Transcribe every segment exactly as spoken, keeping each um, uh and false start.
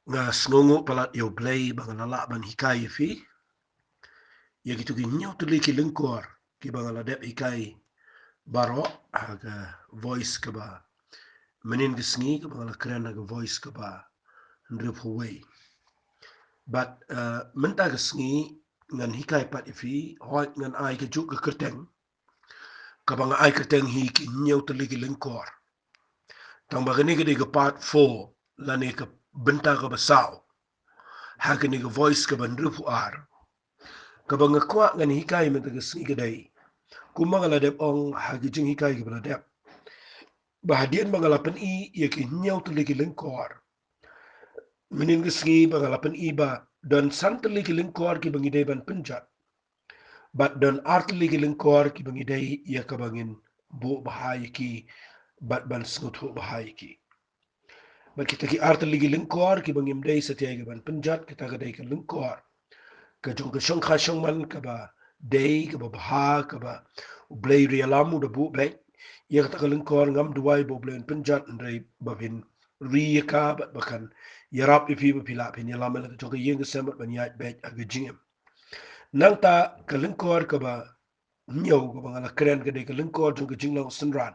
Nga sngewnguh palat ïa U Blei ba nga la lah ban hikai ïa phi ïa kito ki hynñiew tylli ki lyngkor kiba nga la dep hikai baroh ha ka voice kaba mynnin ka sngi, kaba nga la kren ha ka voice kaba hynriewphew wei. Bad, eh, mynta ka sngi ngan hikai pat ïa phi, hooid, ngan ai kajuh ka kyrteng, kaba nga ai kyrteng hi ki hynñiew tylli ki lyngkor. Tangba kane ka dei ka part four lane ka bynta kaba saw ha kane ka voice kaba hynriewphew ar. Kaba nga kwah ngan hikai mynta ka sngi ka dei, kumba nga la dep ong ha ki jinghikai kiba la dep, ba hadien ba nga la pyni ïa ki hynñiew tylli ki lyngkor, mynnin ka sngi ba nga la pyni ba don san tylli ki lyngkor kiba ngi dei ban pynjot, bad don ar tylli ki lyngkor kiba ngi dei ïa kaba ngin buh bha ïa ki bad ban sngewthuh bha ïa ki. Bad kita ki ar tylli ki lyngkor kiba ngim dei satia ïa ka ban pynjot, kita ka dei ka lyngkor ka jong ka shongkha shongman kaba dei, kaba bha, kaba U Blei ruh ïalam u da buh beit. Ïa kata ka lyngkor ngam duwai ba U Blei un pynjot, hynrei ba phin ri ïa ka bad ba kan ïarap ïa phi ba phi lah phin ïalam ïa la ka jong ka ïing ka sem bad ban ïaid beit ha ka jingim. Nangta ka lyngkor kaba hynñiew kaba nga la kren ka dei ka lyngkor jong ka jinglong synran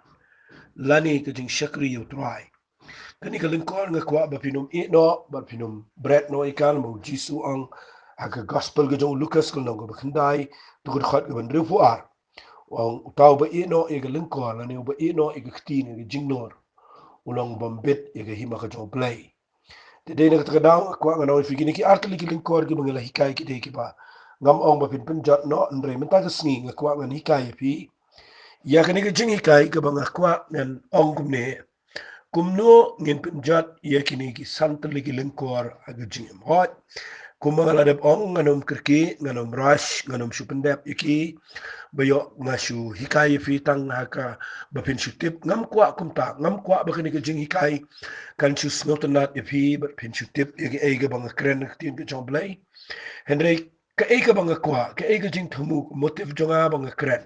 lane ka jingshakri ïa U Trai. Kane ka lyngkor nga kwah ba phin ym ïeh noh bad phin ym bret noh ïa ka, namar U Jisu u ong ha ka gospel ka jong u Lukas ka lynnong kaba khyndai, dkhot kaba hynriewphew ar, u ong, uta uba ïeh noh ïa ka lyngkor lane uba ïeh noh ïa ka kti ne ka jingnur, u long bym bit ïa ka hima ka jong U Blei. Te dei na kata ka daw nga kwah ngan ong ïa phi, kine ki ar tylli ki lyngkor kiba nga la hikai ki dei kiba ngam ong ba phin pynjot noh, hynrei mynta ka sngi nga kwah ngan hikai ïa phi ïa kane ka jinghikai kaba nga kwah ngan ong kumne: kumno ngin pynjot ïa kine ki san tylli ki lyngkor ha ka jingim? Hooid, kumba nga la dep ong, ngan ym kyrkieh, ngan ym rush, ngan ym shu pyndep ïa ki ba ïoh nga shu hikai ïa phi tang ha kaba phin shu tip. Ngam kwah kumta, ngam kwah ba kane ka jinghikai kan shu sngewtynnat ïa phi bad phin shu tip ïa kaei kaba nga kren na ka ktien ka jong U Blei. Hynrei kaei kaba nga kwah, kaei ka jingthmu, ka motive jong nga ba nga kren,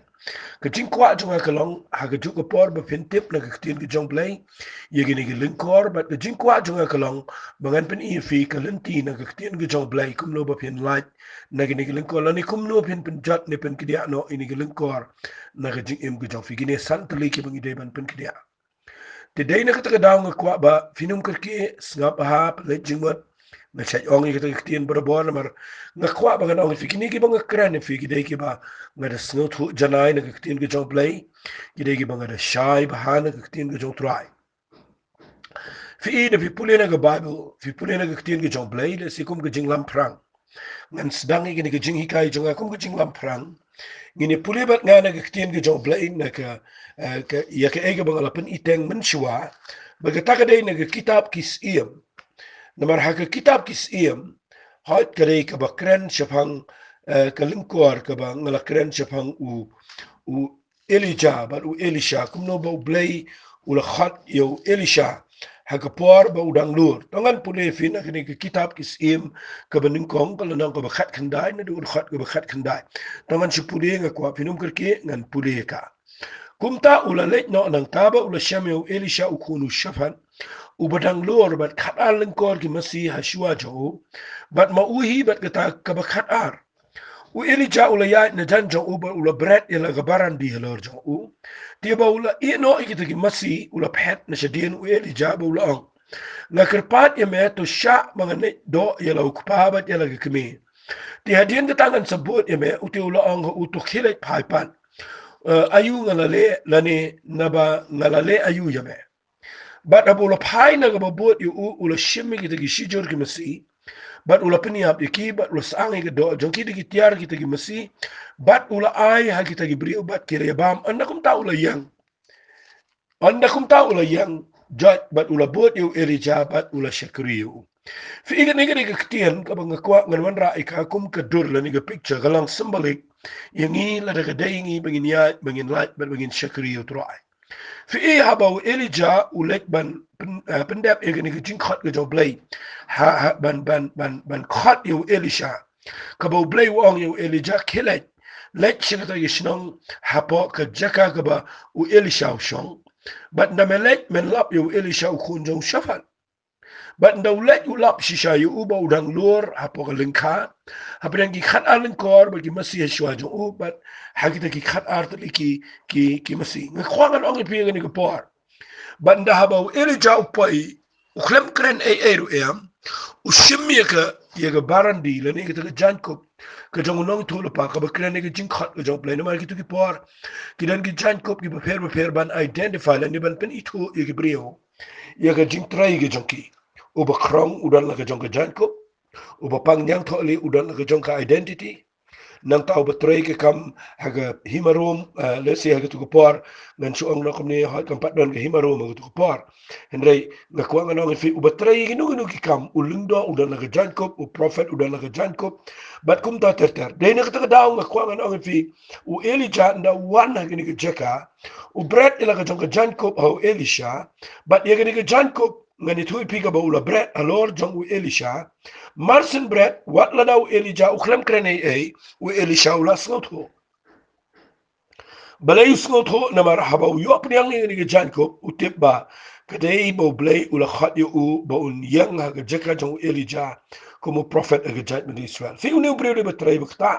ka jingkwah jong nga ka long ha kajuh ka por ba phin tip na ka ktien ka jong U Blei ïa kine ki lyngkor, bad ka jingkwah jong nga ka long ba ngan pyni ïa phi ka lynti na ka ktien ka jong U Blei kumno ba phin lait na kine ki lyngkor lane kumno phin pynjot ne pynkdiah noh ïa kine ki lyngkor na ka jingim ka jong phi, kine san tylli kiba ngi dei ban pynkdiah. Te dei na kata ka daw nga kwah ba phin ym kyrkieh, sngap bha, pynleit jingmut. Nga shait ong ïa kata ka ktien barabor namar nga kwah ba ngan ong ïa phi, kine kiba nga kren ïa phi ki dei kiba nga da sngewthuh janai na ka ktien ka jong U Blei, ki dei kiba nga da shai bha na ka ktien ka jong U Trai. Phi i, da phi pule na ka Baibl, phi pule na ka ktien ka jong U Blei, lehse kum ka jinglamphrang. Ngan sdang ïa kane ka jinghikai jong nga kum ka jinglamphrang. Ngin ïa pule bad nga na ka ktien ka jong U Blei, na ka, eh, ka, ïa kaei kaba nga la pyniteng mynshuwa. Bad kata ka dei na ka kitab Ki Syiem. Namar ha ka kitab Ki Syiem, hooid, ka dei kaba kren shaphang, eh, ka lyngkor kaba nga la kren shaphang u, u Elijah bad u Elisha, kumno ba U Blei u la khot ïa u Elisha ha ka por ba u dang lur. To ngan pule ïa phi na kane ka kitab Ki Syiem kaba nyngkong, ka lynnong kaba khatkhyndai, naduh u dkhot kaba khatkhyndai. To ngan shu pule, nga kwah phin ym kyrkieh, ngan pule ïa ka. Kumta u la leit noh nangta bad u la shem ïa u Elisha u khun u Shaphat, uba dang lur, bad khatar lyngkor ki masi ha shuwa jong u, bad ma u hi bad kata kaba khatar. U Elijah u la ïaid na jan jong u bad u la bret ïa la ka barandi halor jong u. Te ba u la ïeh noh ïa kita ki masi, u la phet na shadien u Elijah bad u la ong: Nga kyrpad ïa me, to shah ba ngan leit doh ïa la u kpa bad ïa la ka kmie. Te hadien kata ngan sa bud ïa me. U te u la ong ha u: To khie leit phai pat. Eh, aïu nga la leh, lane naba nga la leh aïu ïa me? Bad haba u la phai na kaba bud ïa u, u la shim ïa kita ki shijur ki masi, bad u la pynïap ïa ki, bad u la syang ïa ka doh jong kita ki tiar kita ki masi, bad u la ai ha kita ki briew bad ki la ïa bam. Ynda kumta u la ïeng. Ynda kumta u la ïeng, joit, bad u la bud ïa u Elijah bad u la shakri ïa u. Phi i, kane ka dei ka ktien kaba nga kwah ngan wanrah ïa ka kum ka dur lane ka picture, ka long symbolic ïa ngi lada ka dei ngi ba ngin ïaid, ba ngin lait bad ba ngin shakri ïa U Trai. Phi i, haba u Elijah u leit ban pyn-, eh, pyndep ïa kane ka jingkhot ka jong U Blei, ha, ha, ban, ban, ban, ban khot ïa u Elisha, kaba U Blei u ong ïa u Elijah: Khie leit, leit sha kata ka shnong hapoh ka jaka kaba u Elisha u shong. Bad ynda me leit, men lap ïa u Elisha u khun jong u Shaphat. Bad ynda u leit u lap shisha ïa u ba u dang lur hapoh ka lyngkha, hapdeng ki khat ar lyngkor bad ki masi hashwa jong u, bad ha kita ki khat ar tylli ki, ki, ki masi. Nga kwah ngan ong ïa phi ha kane ka por. Bad ynda haba u Elijah u poi, u khlem kren ei ei ruh em, u shim ïa ka, ïa ka barandi lane ïa kata ka jaiñkup ka jong u nongïathuhlypa kaba kren ïa ka jingkhot ka jong U Blei. Namar kito ki por ki don ki jaiñkup kiba pher bapher ban identify lane ban pynithuh ïa ki briew ïa ka jingtrei ka jong ki. Uba khrong u don la ka jong ka jaiñkup, uba pang ñiangthohlieh u don la ka jong ka identity. Nangta uba trei ka kam ha ka hima rum, eh, lehse ha katu ka por ngan shu ong noh kumne, hooid kam pat don ka hima rum ha katu ka por. Hynrei nga kwah ngan ong ïa phi, uba trei kino kino ki kam, u lyngdoh u don la ka jaiñkup, u prophet u don la ka jaiñkup. Bad kumta ter ter. Dei na kata ka daw nga kwah ngan ong ïa phi, u Elijah ynda u wan ha kane ka jaka, u bret ïa la ka jong ka jaiñkup ha u Elisha. Bad ïa kane ka jaiñkup ngan ïathuh ïa phi kaba u la bret halor jong u Elisha. Marshen bret, wat lada u Elijah u khlem kren ei ei, u Elisha u la sngewthuh. Balei u sngewthuh? Namar haba u ïoh pdiang ïa kane ka jaiñkup, u tip ba ka dei ba U Blei u la khot ïa u ba un ïeng ha ka jaka jong u Elijah kum u prophet ha ka jaitbynriew Israel. Phi, une u briew u dei ba trei ba ktah.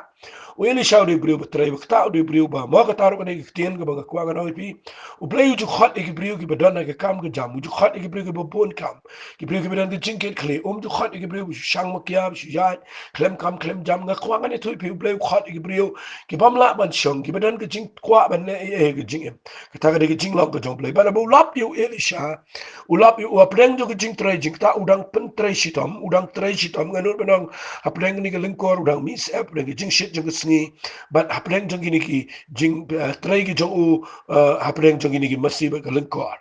U Elisha u dei u briew ba trei ba ktah, u dei u briew ba, mo kata ruh ka dei ka ktien kaba nga kwah ngan ong ïa phi. U Blei u ju khot ïa ki briew kiba don ha ka kam ka jam, u ju khot ïa ki briew kiba bun kam, ki briew kiba don ka jingkit khlieh, um ju khot ïa ki briew ba shu shang makia, ba shu ïaid khlem kam khlem jam. Nga kwah ngan ïathuh ïa phi, U Blei u khot ïa ki briew ki bym lah ban shong, kiba don ka jingkwah ban leh ei ei ha ka jingim. Kata ka dei ka jinglong ka jong U Blei. Bad haba u lap ïa u Elisha, u lap ïa u hapdeng jong ka jingtrei jingktah, u dang pyntrei shitom, u dang trei shitom, nga nud ban ong hapdeng kane ka lyngkor u dang mih syep, hapdeng ka jingshit jong ka sngi, bad hapdeng jong kine ki jing, eh, trei ki jong u, eh, hapdeng jong kine ki masi bad ka lyngkor.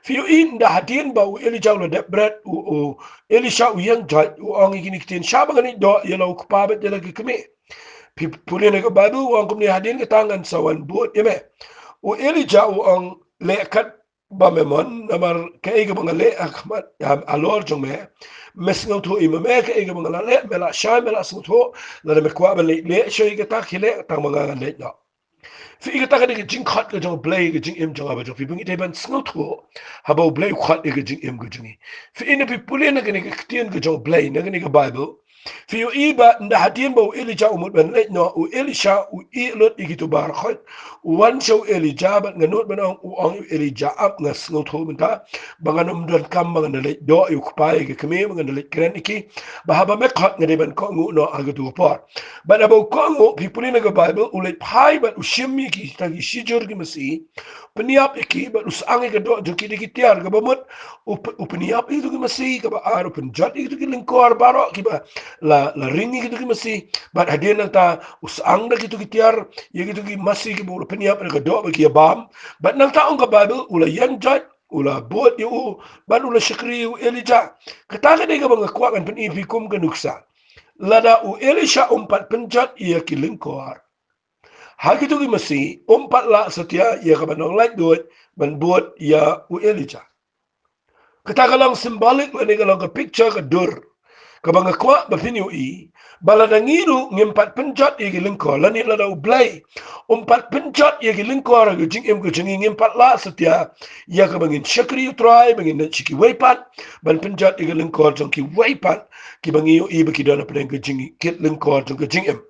Phi ïohi, ynda hadien ba u Elijah u la dep bret, u, u Elisha u ïeng jait, u ong ïa kine ki ktien, shah ba ngan leit doh ïa la u kpa bad ïa la ki kmie. Phi pule na ka Baibl, u ong kumne, hadien kata ngan sa wan bud ïa me. U Elijah u ong, leh kat ba me mon, namar kaei kaba nga leh ha khmat, ha, halor jong me, me sngewthuh ïa me, me kaei kaba nga la leh, me la shai, me la sngewthuh, lada me kwah ban leh, leh shuh ïa kata, khie leh, tang ma nga ngan leit noh. Phi i, kata ka dei ka jingkhot ka jong U Blei, ka jingim jong nga bad jong phi, ba ngi dei ban sngewthuh haba U Blei u khot ïa ka jingim ka jong ngi. Phi i, lada phi pule na kane ka ktien ka jong U Blei, na kane ka Baibl, phi ïohi ba ynda hadien ba u Elijah u mut ban leit noh, u Elisha u ïeh lut ïa kito baroh khoit, u wan sha u Elijah, bad nga nud ban ong, u ong ïa u Elijah, ap, nga sngewthuh mynta ba ngan ym donkam ba ngan da leit doh ïa u kpa, ïa ki kmie, ba ngan da leit kren ïa ki, ba haba me khot nga dei ban kohnguh noh ha katu ka por. Bad haba u kohnguh, phi pule na ka Baibl, u leit phai bad u shim ïa kita ki shijur ki masi, pynïap ïa ki, bad u syang ïa ka doh jong ki da ki tiar, kaba mut u p-, u pynïap ïa kito ki masi, kaba ar u pynjot ïa kito ki lyngkor baroh kiba la, la ring ïa kito ki masi. Bad hadien nangta u syang da kito ki tiar ïa kito ki masi kiba u la pynïap da ka doh ba ki ïa bam. Bad nangta ong ka Baibl, u la ïeng jait, u la bud ïa u, bad u la shakri ïa u Elijah. Kata ka dei kaba nga kwah ngan pyni ïa phi kum ka nuksa. Lada u Elisha um pat pynjot ïa ki lyngkor ha kito ki masi, um pat lah satia ïa kaba nong laitluid ban bud ïa u Elijah. Kata ka long symbolic lane ka long ka picture, ka dur, kaba nga kwah ba phin ïohi ba lada ngi ruh ngim pat pynjot ïa ki lyngkor, lane lada U Blei um pat pynjot ïa ki lyngkor ha ka jingim ka jong ngi, ngim pat lah satia ïa kaba ngin shakri U Trai, ba ngin leit sha kiwei pat ban pynjot ïa ki lyngkor jong kiwei pat kiba ngi ïohi ba ki don hapdeng ka jingkit lyngkor jong ka jingim.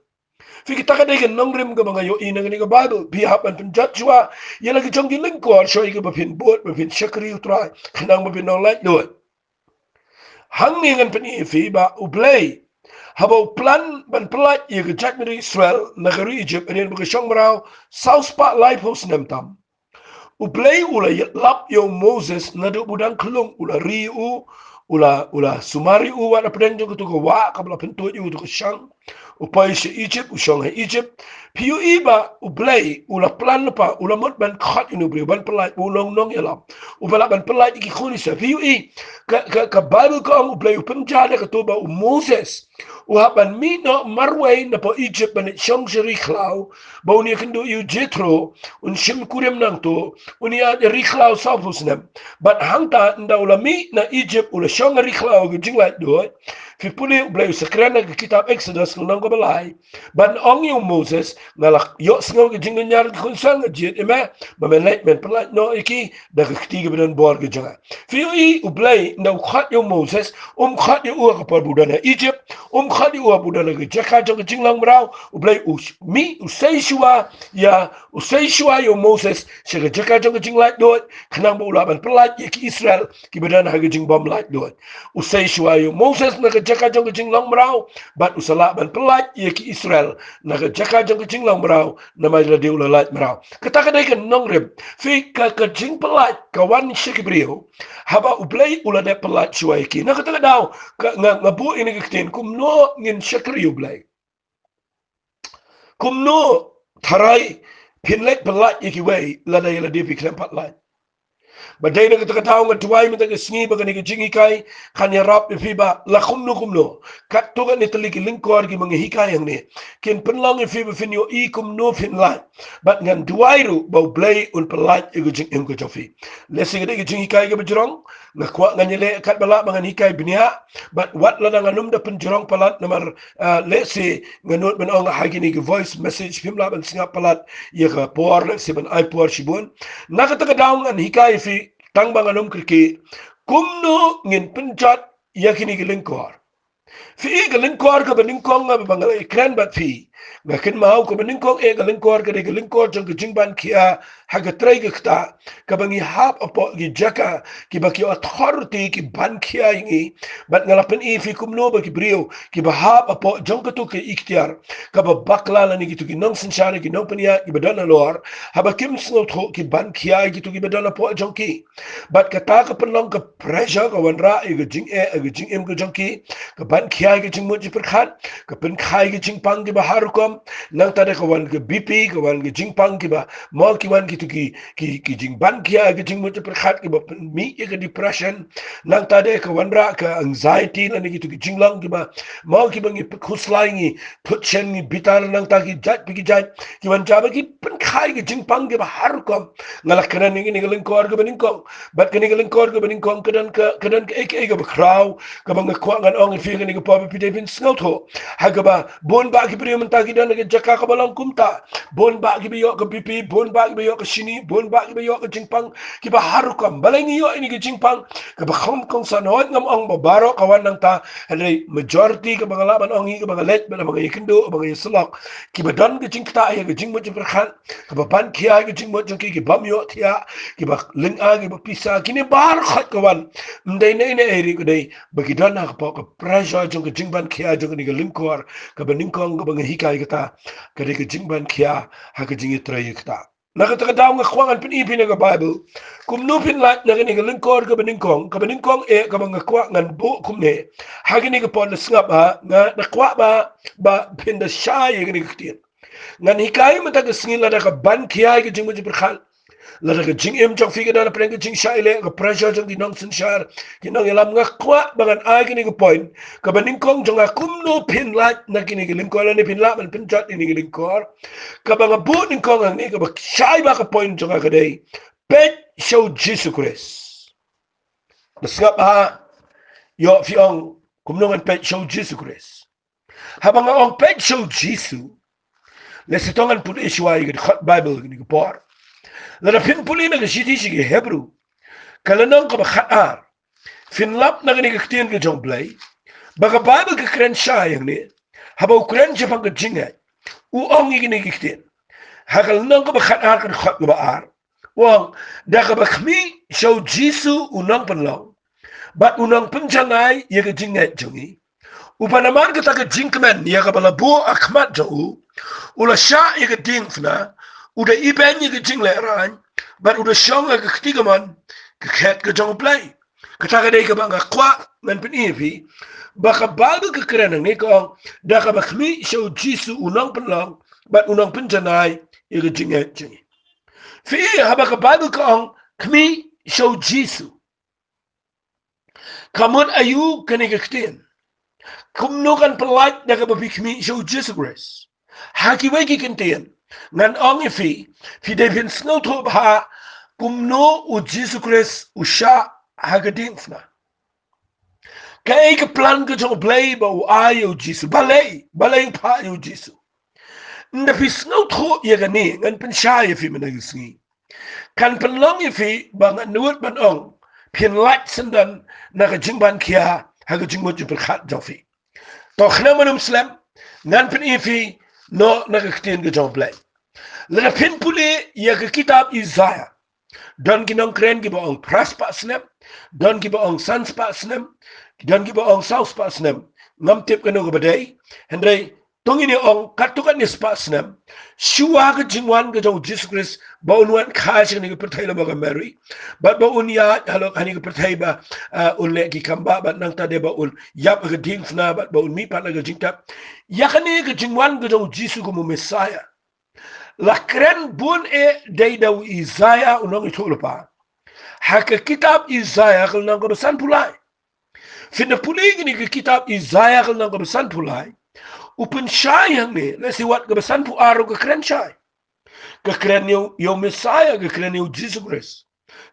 Phi, kata ka dei ka nongrim kaba nga ïohi na kane ka Baibl. Phi hap ban pynjot shuwa ïa la ki jong ki lyngkor, shuwa ïa kaba phin bud, ba phin shakri U Trai, khnang ba phin nong laitluid. Hangne ngan pyni ïa phi ba U Blei, haba u plan ban pyllait ïa ka jaitbynriew Israel na ka ri Egypt, hadien ba ka shong mraw saw spah laiphew snem tam, U Blei u la ïalap ïa u Moses naduh ba u dang khlung, u la ri ïa u, u la, u la sumar ïa u wat hapdeng jong katu ka wah kaba la pyntuid ïa u, katu ka shang. U poi sha Egypt, u shong ha Egypt. Phi ïohi ba U Blei u la plan lypa, u la mut ban khot ïa une u briew ban pyllait, ba u long nongïalam, uba lah ban pyllait ïa ki khun Israel. Phi ïohi, ka, ka, ka Baibl ka ong U Blei u pynjah da katu ba u Moses u hap ban mih noh marwei na poh Egypt ban leit shong sha ri khlaw, ba un ïakynduh ïa u Jethro, un shim kurim nangto, un ïaid ri khlaw sawphew snem. Bad hangta ynda u la mih na Egypt, u la shong ha ri khlaw ha ka jinglaitluid. Phi pule, U Blei u sa kren ha ka kitab Exodus ka lynnong kaba lai, ban ong ïa u Moses, nga la ïohsngew ka jinglynñiar ki khun Israel, nga jied ïa me ba men leit men pyllait noh ïa ki da ka kti kaba don bor ka jong nga. Phi ïohi, U Blei ynda u khot ïa u Moses, um khot ïa u ha ka por ba u don ha Egypt, um khot ïa u ha ba u don ha ka jaka jong ka jinglong mraw. U Blei u mih, u sei shuwa ïa, u sei shuwa ïa u Moses sha ka jaka jong ka jinglaitluid, khnang ba u lah ban pyllait ïa ki Israel kiba don ha ka jingbym laitluid. U sei shuwa ïa u Moses na ka jaka jong ka jinglong mraw, bad u sa lah ban pyllait ïa ki Israel na ka jaka jong ka jinglong mraw, namar lada u la lait mraw. Kata ka dei ka nongrim. Phi, ka, ka jingpyllait ka wan sha ki briew haba U Blei u la dep pyllait shuwa ïa ki. Na kata ka daw, ka, nga, nga buh ïa kane ka ktien, kumno ngin shakri U Blei? Kumno tharai phin leit pyllait ïa kiwei lada ïa lade phi khlem pat lait? Ba dei na kata ka daw nga duwai mynta ka sngi ba kane ka jinghikai kan ïarap ïa phi ba la kumno kumno, katto katne tylli ki lyngkor kiba nga hikai hangne, kin pynlong ïa phi ba phin ïohi kumno phin lait. Bad ngan duwai ruh ba U Blei un pyllait ïa ka jingim ka jong phi. Lehse ka dei ka jinghikai kaba jrong, nga kwah ngan ïaleh katba lah ba ngan hikai bniah. Bad wat lada ngan ym da pynjrong palat namar, ah, lehse nga nud ban ong ha kine ki voice message phim lah ban sngap palat ïa ka por, lehse ban ai por shibun. Na kata ka daw ngan hikai ïa phi tang ba ngan ym kyrkieh kumno ngin pynjot ïa kine ki lyngkor. Phi, ka lyngkor kaba nyngkong nga ba nga la ïakren bad phi, nga kynmaw kaba nyngkong eh ka lyngkor ka dei ka lyngkor jong ka jingban khia ha ka trei ka ktah, kaba ngi hap hapoh ki jaka kiba ki authority ki ban khia ïa ngi. Bad nga la pyni ïa phi kumno ba ki briew kiba hap hapoh jong katu ka iktiar kaba bakla lane kitu ki nongsynshar, ki nongpynïaid kiba don halor, haba kim sngewthuh ki ban khia ïa kitu kiba don hapoh jong ki. Bad kata ka pynlong ka pressure, ka wanrah ïa ka jingeh ha ka jingim ka jong ki, ka ban khia ïa ka jingmut jingpyrkhat, ka pynkha ïa ka jingpang kiba har rukom. Nangta de ka wan ka B P, ka wan ka jingpang kiba, mo, ki wan kitu ki, ki, ki jingban khia ïa ka jingmut jingpyrkhat, kiba pynmih ïa ka depression. Nangta de ka wanrah ka anxiety lane kitu ki jinglong kiba, mo, kiba ngi pynkhuslai, ngi put shen, ngi bitar, nangta ki jait pa ki jait ki wan jia ba ki pynkha ïa ka jingpang kiba har rukom. Nga la kren ïa kane ka lyngkor kaba nyngkong. Bad kane ka lyngkor kaba nyngkong ka don ka, ka don kaei kaei kaba khraw kaba nga kwah ngan ong ïa phi ha kane ka por ba phi dei phin sngewthuh. Ha kaba bun bah ki briew mynta ki don ha ka jaka kaba long kumta. Bun bah kiba ïoh ka B P, bun bah kiba ïoh ka shini, bun bah kiba ïoh ka jingpang kiba har rukom. Balei ngi ïoh ïa kane ka jingpang? Kaba kham kongsan, hooid, ngam ong ba baroh ka wan nangta, hynrei majority kaba nga lah ban ong hi, kaba nga leit, ba nga ïakynduh, ba nga ïasyllok, kiba don ka jingktah ïa ka jingmut jingpyrkhat, kaba ban khia ïa ka jingmut jong ki, ki bym ïohthiah, kiba lynga, kiba pisa, kine baroh ka wan. Ym dei ne ne ei ruh, ka dei ba ki don ha ka pok ka pressure jong ka jingban khia jong kane ka lyngkor kaba nyngkong kaba nga hikai, kata ka dei ka jingban khia ha ka jingïatrei ïa ktah. Na kata ka daw nga kwah ngan pyni ïa phi na ka Bible kumno phin lait na kane ka lyngkor kaba nyngkong, kaba nyngkong eh kaba nga kwah ngan buh kumne. Ha kane ka por, sngap ha, nga da kwah ba, ba phin da shai ïa kane ka ktien. Ngan hikai mynta ka sngi lada ka ban khia ïa ka jingmut jingpyrkhat, lada ka jingim jong phi ka don hapdeng ka jingshah ïaleh, ka pressure jong ki nongsynshar, ki nongïalam, nga kwah ba ngan ai kane ka point kaba nyngkong jong nga, kumno phin lait na kane ka lyngkor lane phin lah ban pynjot ïa kane ka lyngkor. Kaba nga buh nyngkong hangne, kaba shai ba ka point jong nga ka dei, peit sha u Jisu Khrist. Da sngap ha, ïoh phi ong, kumno ngan peit sha u Jisu Khrist? Haba nga ong peit sha u Jisu, lehse to ngan pule shuwa ïa ka dkhot Bible kane ka por. Lada phin pule na ka shithi sha ki Hebru, ka lynnong kaba khatar, phin lap na kane ka ktien ka jong U Blei, ba ka Bible ka kren shai hangne, haba u kren shaphang ka jingngeit, u ong ïa kine ki ktien. Ha ka lynnong kaba khatar, ka dkhot kaba ar, u ong, da kaba khmih sha u Jisu u nongpynlong bad u nongpynjanai ïa ka jingngeit jong ngi, uba namar kata ka jingkmen ïa kaba la buh ha khmat jong u, u la shah ïa ka diengphna, u da ibeiñ ïa ka jinglehrain, bad u da shong ha ka kti kamon ka khet ka jong U Blei. Kata ka dei kaba nga kwah ngan pyni ïa phi, ba ka Bible ka kren hangne, ka ong, da kaba khmih sha u Jisu u nongpynlong bad u nongpynjanai ïa ka jingngeit jong ngi. Phi, haba ka Bible ka ong khmih sha u Jisu, ka mut aïu kane ka ktien? Kumno kan pyllait da kaba phi khmih sha u Jisu Khrist? Ha kiwei ki kyntien, ngan ong ïa phi, phi dei phin sngewthuh bha kumno u Jisu Khrist u shah ha ka diengphna. Kaei ka plan ka jong U Blei ba u ai ïa u Jisu? Balei, balei u phah ïa u Jisu? Ynda phi sngewthuh ïa kane, ngan pynshai ïa phi mynne ka sngi. Kan pynlong ïa phi ba ngan nud ban ong, phin lait syndon na ka jingban khia ha ka jingmut jingpyrkhat jong phi. To khnang ban ym slem, ngan pyni ïa phi noh na ka ktien ka jong U Blei. Lada phin pule ïa ka kitab Isaiah, don ki nongkren kiba ong phra spah snem, don kiba ong san spah snem, don kiba ong saw spah snem. Ngam tip kano kaba dei, hynrei to ngin ïa ong katto katne spah snem shuwa ka jingwan ka jong u Jisu Khrist ba un wan kha sha kane ka pyrthei lem bad ka Mary, bad ba un ïaid halor kane ka pyrthei ba, ah, un leh ki kam ba, bad nangta de ba un ïap ha ka diengphna, bad ba un mihpat na ka jingtep. Ïa kane ka jingwan ka jong u Jisu kum u Messiah la kren bun eh dei da u Isaiah u nongïathuhlypa. Ha ka kitab Isaiah ka lynnong kaba sanphew lai. Phin da pule ïa kane ka kitab Isaiah ka lynnong kaba sanphew lai, u pynshai hangne, lehse wat kaba sanphew ar ruh ka kren shai. Ka kren ïa u, ïa u Messiah, ka kren ïa u Jisu Khrist.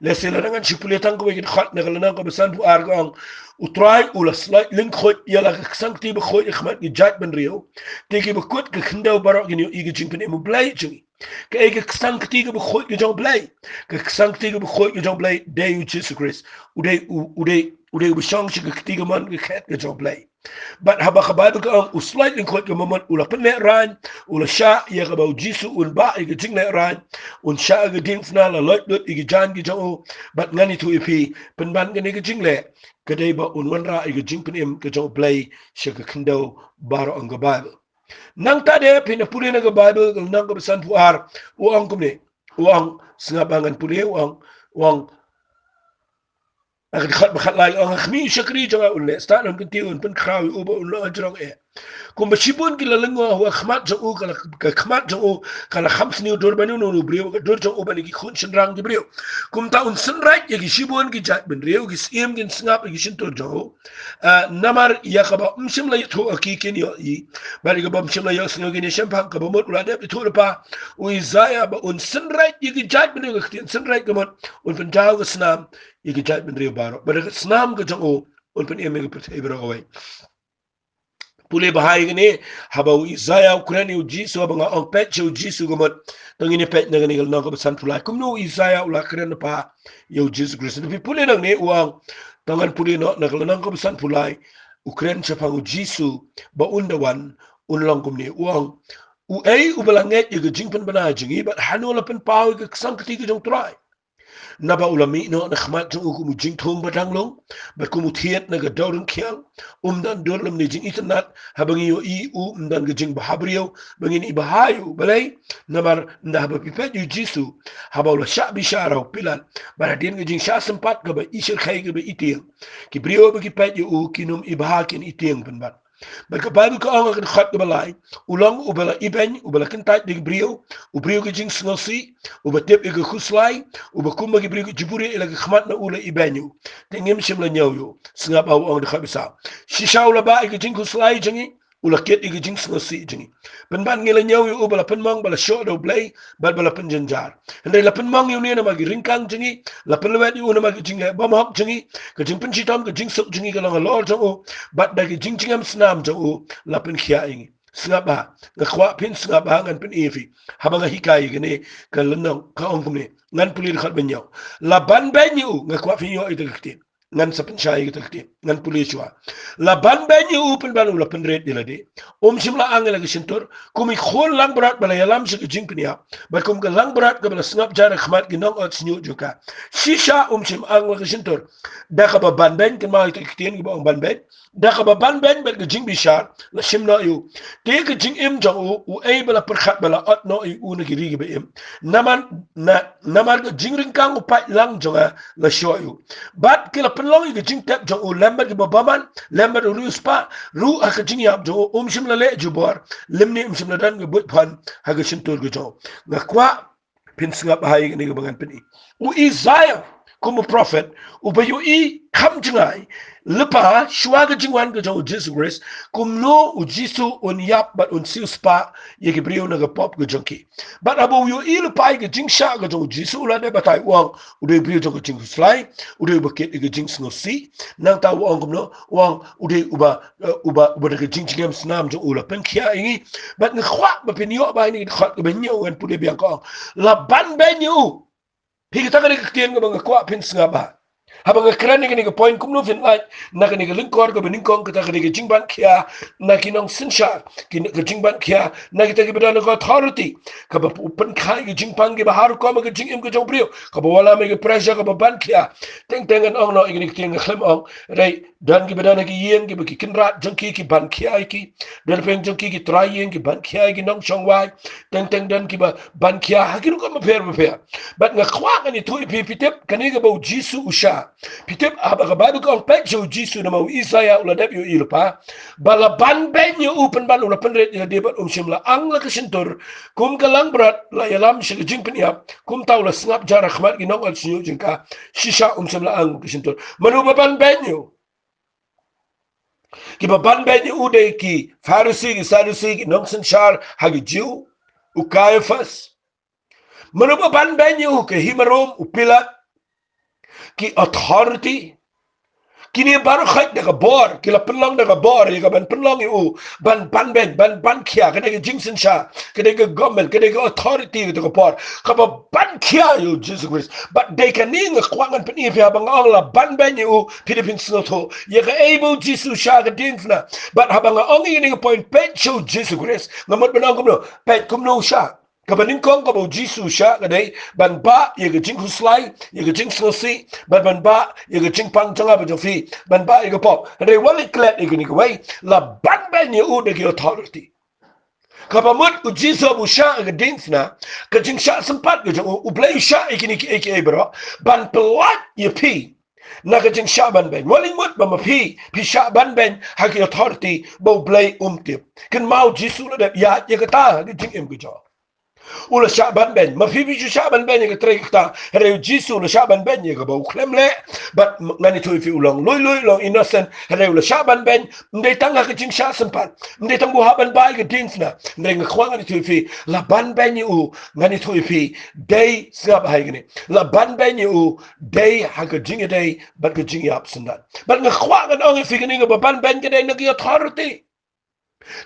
Lehse lada ngan shu pule tang kawei ka dkhot na ka lynnong kaba sanphew ar ka ong, U Trai u la slait lyngkhuid ïa la ka ksangkti bakhuid ha khmat ki jaitbynriew, te kiba kut ka khyndew baroh kin ïohi ka jingpynim U Blei jong ngi. Kaei ka ksangkti kaba khuid ka jong U Blei? Ka ksangkti kaba khuid ka jong U Blei dei u Jisu Khrist. U dei u, u dei, u dei uba shong sha ka kti kamon ka khet ka jong U Blei. Bad haba ka Baibl ka ong u slait lyngkhuid ka mamut, u la pynlehraiñ, u la shah ïa kaba u Jisu un bah ïa ka jinglehrain, un shah ha ka diengphna, la loit lut ïa ki jaiñ ki jong u. Bad ngan ïathuh ïa phi, pynban kane ka jingleh ka dei ba un wanrah ïa ka jingpynim ka jong U Blei sha ka khyndew baroh, ong ka Baibl. Nangta de phin da pule na ka Baibl ka lynnong kaba sanphew ar, u ong kumne, u ong, sngap ba ngan pule, u ong, u ong, ha ka dkhot ba khatlai, u ong, ha khmih u shakri jong nga un leh, stad un kyntiew, un pynkhraw ïa u ba un long hajrong eh. Kumba shibun ki la lyngngoh, ha khmat jong u ka la, ka khmat jong u ka la kham sniew dur ban ïoh noh u briew, ka dur jong u ban ïa ki khun shynrang ki briew. Kumta un synreit ïa ki shibun ki jaitbynriew, ki syiem kin sngap ïa ki shyntur jong u. Ah, namar ïa kaba ym shym la ïathuh ha ki kin ïohi, bad ïa kaba ym shym la ïohsngew kin ïashemphang, kaba mut u la dep ïathuhlypa u Isaiah ba un synreit ïa ki jaitbynriew, ka ktien synreit ka mut un pynjaw ka snam ïa ki jaitbynriew baroh, bad da ka snam ka jong u un pynim ïa ka pyrthei baroh kawei. Pule bha ïa kane, haba u Isaiah u kren ïa u Jisu, haba nga ong peit sha u Jisu ka mut, to ngin ïa peit na kane ka lynnong kaba sanphew lai, kumno u Isaiah u la kren lypa ïa u Jisu Khrist. Lada phi pule nangne u ong, to ngan pule noh na ka lynnong kaba sanphew lai, u kren shaphang u Jisu ba un da wan, un long kumne, u ong, Uei uba la ngeit ïa ka jingpynbna jong ngi, bad hano la pynpaw ïa ka ksangkti ka jong U Trai? Naba u la mih noh na khmat jong u kum u jingthung ba dang lung, bad kum u thied na ka dewryngkhiang. Um don dur lymne jingitynnat haba ngi ïohi ïa u, um don ka jingbhabriew ba ngin ibha ïa u. Balei? Namar ynda haba phi peit ïa u Jisu, haba u la shah bishar ha u Pilat, bad hadien ka jingshah sympat kaba i shyrkhei kaba i tieng, ki briew ba ki peit ïa u kin ym ibha, kin i tieng pynban. Bad ka Baibl ka ong ha ka dkhot kaba lai, u long uba la ibeiñ, uba la kyntait da ki briew, u briew ka jingsngewsih, uba tip ïa ka khuslai, uba kumba ki briew ki jubur ïa la ka khmat na u la ibeiñ u. Te ngim shym la ñiew ïa u. Sngap ba u ong dkhot ba saw. Shisha u la bah ïa ka jingkhuslai jong ngi, u la kit ïa ka jingsngewsih jong ngi. Pynban ngi la ñiew ïa u ba la pynmong, ba la shoh da U Blei, bad ba la pynjynjar. Hynrei la pynmong ïa une namar ki ryngkang jong ngi, la pynlwet ïa u namar ki jingleh bymhok jong ngi, ka jingpynshitom, ka jingsuk jong ngi ka long halor jong u, bad da ki jingjngem snam jong u la pynkhiah ïa ngi. Sngap ba, nga kwah phin sngap ba ngan pyni ïa phi. Haba nga hikai ïa kane ka lynnong ka ong kumne, ngan pule dkhot ba hynñiew. La banbeiñ ïa u, nga kwah phin ïoh ïa kata ka ktien. Ngan sa pynshai ïa kata ka ktien, ngan pule shuwa. La banbeiñ ïa u pynban u la pynrit ïa lade. Um shym la ang ïa la ka shyntur, kum i khun langbrot ba la ïalam sha ka jingpynïap, bad kum ka langbrot kaba la sngap jar ha khmat ki nongot shñiuh jong ka. Shisha um shym ang la ka shyntur. Da kaba banbeiñ, kynmaw ïa kata ka ktien kaba ong banbeiñ. Da kaba banbeiñ bad ka jingbishar la shim noh ïa u. Te ka jingim jong u, uei ba la pyrkhat ba la ot noh ïa u na ki ri kiba im? Namar, na, namar ka jingryngkang u paidlang jong nga la shoh ïa u. Bad ki la pynlong ïa ka jingtep jong u lem bad kiba bymman, lem bad u riewspah ruh ha ka jingïap jong u. Um shym la leh jubor, lymne um shym la don ka buit phon ha ka shyntur ka jong u. Nga kwah phin sngap bha ïa kane kaba ngan pyni. U Isaiah kum u prophet, uba ïohi kham jngai lypa shuwa ka jingwan ka jong u Jisu Khrist, kumno u Jisu un ïap bad un siewspah ïa ki briew na ka pop ka jong ki. Bad haba u ïohi lypa ïa ka jingshah ka jong u Jisu, u la dep batai, u ong u dei u briew jong ka jingkhuslai, u dei uba kit ïa ka jingsngewsih. Nangta u ong kumno? U ong u dei uba, eh, uba, uba da ka jingjngem snam jong u la pynkhia ïa ngi. Bad nga kwah ba phin ïoh ba ïa kane ka dkhot kaba hynñiew, ngan pule biang, ka ong, la banbeiñ ïa u. Phi, kata ka dei ka ktien kaba nga kwah phin sngap bha. Haba nga kren ïa kane ka point, kumno phin lait na kane ka lyngkor kaba nyngkong, kata ka dei ka jingbankhia na ki nongsynshar, ki, ka jingbankhia na kita kiba don ka authority, kaba pu-, pynkha ïa ka jingpang kiba ha rukom ka jingim ka jong u briew, kaba wallam ïa ka pressure, kaba bankhia. Teng teng ngan ong noh ïa kane ka ktien, nga khlem ong, hynrei don kiba don ha ki ïing kiba ki kynrad jong ki ki bankhia ïa ki. Don pdeng jong ki ki trai ïing ki bankhia ïa ki nongshong wai. Teng teng don kiba bankhia ha ki rukom bapher bapher. Bad nga kwah ngan ïathuh ïa phi, phi tip kane kaba u Jisu u shah. Phi tip, ah, ba ka Baibl ka ong, peit sha u Jisu, namar u Isaïah u la dep ïohi lypa ba la banbeiñ ïa u, pynban u la pynrit ïa lade bad um shym la ang la ka shyntur, kum ka langbrot la ïalam sha ka jingpynïap, kumta u la sngap jar ha khmat ki nongot shñiuh jong ka, shisha um shym la ang ka shyntur. Mano ba banbeiñ ïa u? Kiba banbeiñ ïa u dei ki Pharisi, ki Sadusi, ki nongsynshar ha ki Jiw, u Kaiaphas. Mano ba banbeiñ ïa u? Ka hima Rom, u Pilat, ki authority. Kine baroh khoit da ka bor, ki la pynlong da ka bor ïa ka ban pynlong ïa u ban banbeiñ, ban bankhia. Ka dei ka jingsynshar, ka dei ka government, ka dei ka authority, ka dei ka bor kaba bankhia ïa u Jisu Khrist. Bad dei kane nga kwah ngan pyni ïa phi, haba nga ong la banbeiñ ïa u, phi dei phin sngewthuh ïa kaei ba u Jisu u shah ha ka diengphna. Bad haba nga ong ïa kane ka point, peit sha u Jisu Khrist, nga mut ban ong kumno? Peit kumno u shah. Kaba nyngkong kaba u Jisu u shah ka dei ban bah ïa ka jingkhuslai, ïa ka jingsngewsih, bad ban bah ïa ka jingpang jong nga bad jong phi, ban bah ïa ka pop. Hynrei wat leit klet ïa kane kawei, la banbeiñ ïa u da ki authority. Kaba mut u Jisu haba u shah ha ka diengphna, ka jingshah sympat ka jong u, U Blei u shah ïa kine kiei kiei baroh ban pyllait ïa phi na ka jingshah banbeiñ. Wat leit mut ba ma phi phi shah banbeiñ ha ki authority ba U Blei um tip. Kynmaw, u Jisu u la dep ïaid ïa kata ha ka jingim ka jong u. U la shah banbeiñ. Ma phi phi shu shah banbeiñ ïa ka trei ka kta, hynrei u Jisu u la shah banbeiñ ïa kaba u khlem leh. Bad m-, ngan ïathuh ïa phi, u long lui lui, u long innocent, hynrei u la shah banbeiñ. Ym dei tang ha ka jingshah sympat, ym dei tang ba u hap ban bah ïa ka diengphna, hynrei nga kwah ngan ïathuh ïa phi, la banbeiñ ïa u, ngan ïathuh ïa phi, dei, sngap bha ïa kane, la banbeiñ ïa u dei ha ka jingïadei bad ka jingïap syndon. Bad nga kwah ngan ong ïa phi, kane kaba banbeiñ ka dei na ki authority.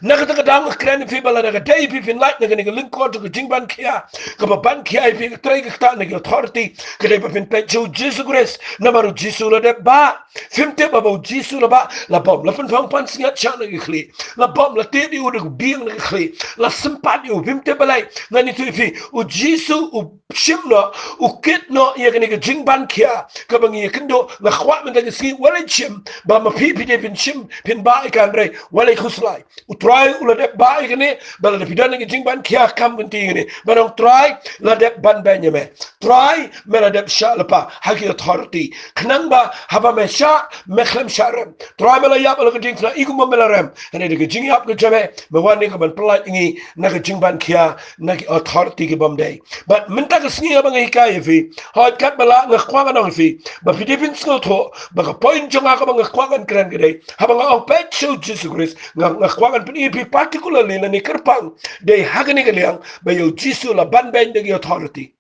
Na kata ka daw nga kren ïa phi ba lada ka dei phi phin lait na kane ka lyngkor jong ka jingbankhia, kaba bankhia ïa phi ka trei ka kta na ki authority, ka dei ba phin peit sha u Jisu Khrist. Namar u Jisu u la dep bah. Phim tip ba haba u Jisu u la bah, la bom, la pynphong pansngiat shah na ka khlieh, la bom, la tied ïa u da ka biang na ka khlieh, la sympat ïa u. Phim tip balei? Ngan ïathuh ïa phi, u Jisu u shim noh, u kit noh ïa kane ka jingbankhia kaba ngi ïakynduh. Nga kwah mynta ka sngi wat leit shim, ba ma phi phi dei phin shim, phin bah ïa ka, hynrei wat leit khuslai. U Trai u la dep bah ïa kane, ba lada phi don ka jingbankhia kam kynti ïa kane, ban ong, Trai, la dep banbeiñ ïa me. Trai, me la dep shah lypa ha ki authority, khnang ba haba me shah, me khlem shah rem. Trai, me la ïap ha la ka diengphna, i kumba me la rem. Hynrei da ka jingïap ka jong me, me wan ïa ka ban pyllait ïa ngi na ka jingbankhia na ki authority ki bym dei. Bad mynta ka sngi haba nga hikai ïa phi, hooid, katba lah, nga kwah ngan ong ïa phi ba phi dei phin sngewthuh ba ka point jong nga kaba nga kwah ngan kren ka dei, haba nga ong peit sha u Jisu Khrist, nga, nga kwah ngan pyni ïa phi particularly lane kyrpang, dei ha kane ka liang ba ïa u Jisu la banbeiñ da ki authority.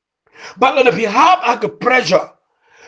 Bad lada phi hap ha ka pressure,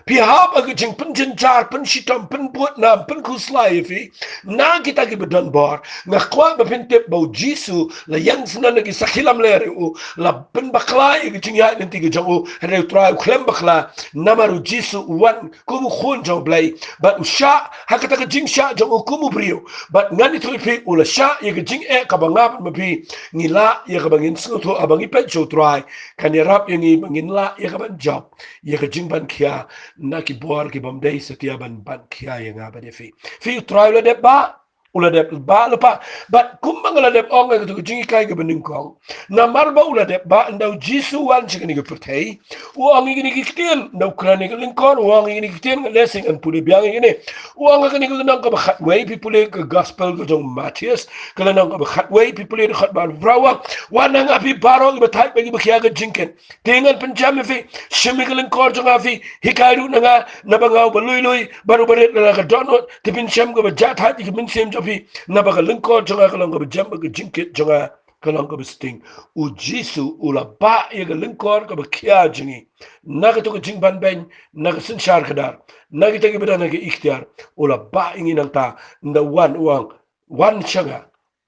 phi hap ha ka jingpynjynjar, pynshitom, pynbud nam, pynkhuslai ïa phi na kita kiba don bor, nga kwah ba phin tip ba u Jisu la ïeng syndon na ki sakhi lamler ïa u, la pynbakla ïa ka jingïaid lynti ka jong u. Hynrei u Trai u khlem bakla, namar u Jisu u wan kum u Khun jong U Blei, bad u shah ha kata ka jingshah jong u kum u briew. Bad ngan ïathuh ïa phi, u la shah ïa ka jingeh kaba nga bad ma phi ngi lah ïa ka ban ngin sngewthuh, haba ngi peit sha u Trai, kan ïarap ïa ngi ba ngin lah ïa ka ban jop ïa ka jingbankhia na ki bor ki bym dei satia ban bankhia ïa nga bad ïa phi. Phi, u Trai u la dep bah. U la dep bah lypa. Bad kumba nga la dep ong ïa katu ka jinghikai kaba nyngkong, namar ba u la dep bah, ynda u Jisu u wan sha kane ka pyrthei, u ong ïa kine ki ktien, ynda u kren ïa ka lyngkor, u ong ïa kine ki ktien, nga leh shisha, ngan pule biang ïa kine. U ong ha kane ka lynnong kaba khatwei, phi pule ka gospel ka jong u Mathaios, ka lynnong kaba khatwei, phi pule dkhot ba arphew phra, u ong, wan na nga phi baroh kiba thait bad kiba khia ka jingkit, te ngan pynjem ïa phi. Shim ïa ka lyngkor jong nga phi, hikai ruh na nga, naba nga uba lui lui bad uba rit na ka dohnud. Te phin shem kaba jah thait ïa ka mynsiem jong phi, naba ka lyngkor jong nga ka long kaba jem bad ka jingkit jong nga ka long kaba sting. U Jisu u la bah ïa ka lyngkor kaba khia jong ngi na katu ka jingbanbeiñ, na ka synshar khadar, na kita kiba don ha ka iktiar. U la bah ïa ngi nangta, ynda u wan, u ong, wan sha nga,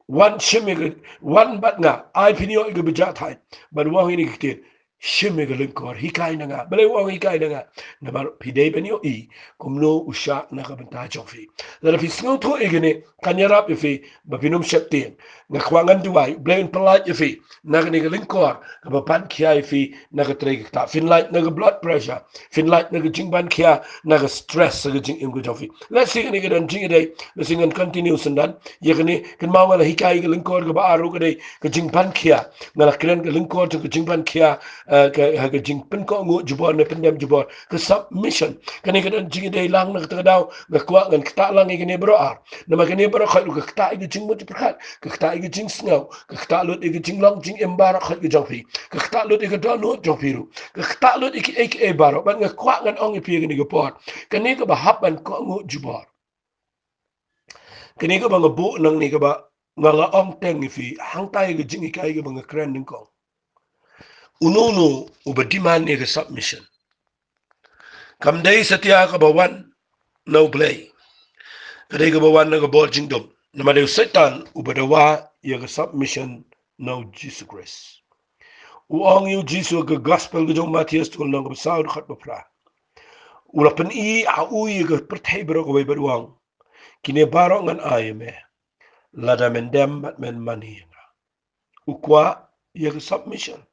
wan shim ïa ka, wan bad nga, ai phin ïoh ïa kaba jah thait. Bad u ong ïa kine ki ktien, shim ïa ka lyngkor, hikai na nga. Balei u ong hikai na nga? Namar phi dei ban ïohi kumno u shah na ka bynta jong phi. Lada phi sngewthuh ïa kane, kan ïarap ïa phi ba phin ym sheptieng. Nga kwah ngan duwai, Blei un pyllait ïa phi na kane ka lyngkor kaba pan khia ïa phi na ka trei ka ktah. Phin lait na ka blood pressure, phin lait na ka jingban khia, na ka stress ha ka jingim ka jong phi. Let's see, kane ka don jingïadei, let's see, ngan continue syndon ïa kane. Kynmaw, nga la hikai ka lyngkor kaba ar ruh, ka dei ka jingban khia. Nga la kren ka lyngkor jong ka jingban khia, eh, ka, ha ka jingpynkohnguh jubor ne pyndem jubor, ka submission. Kane ka don jingïadei lang. Na kata ka daw nga kwah ngan ktah lang ïa kane baroh ar, namar kane baroh khoit ruh ka ktah ïa ka jingmut jingpyrkhat, ka ktah ïa ka jingsngew, ka ktah lut ïa ka jinglong jingim baroh khoit ka jong phi, ka ktah lut ïa ka dohnud jong phi ruh, ka ktah lut ïa kiei kiei baroh. Bad nga kwah ngan ong ïa phi ïa kane ka por, kane kaba hap ban kohnguh jubor, kane kaba nga buh nangne, kaba nga la ong teng ïa phi hangtai ha ka jinghikai kaba nga kren nyngkong. Uno uno uba demand ïa ka submission, kam dei satia kaba wan na U Blei, ka dei kaba wan na ka bor jingdum. Namar dei u Soitan uba dawa ïa ka submission na U Jisu Khrist. U ong ïa U Jisu ha ka gospel ka jong u Mathaios, ka lynnong kaba saw, dkhot ba phra, u la pyni ha u ïa ka pyrthei baroh kawei bad u ong, kine baroh ngan ai ïa me lada men dem bad men mane ïa nga. U kwah ïa ka submission.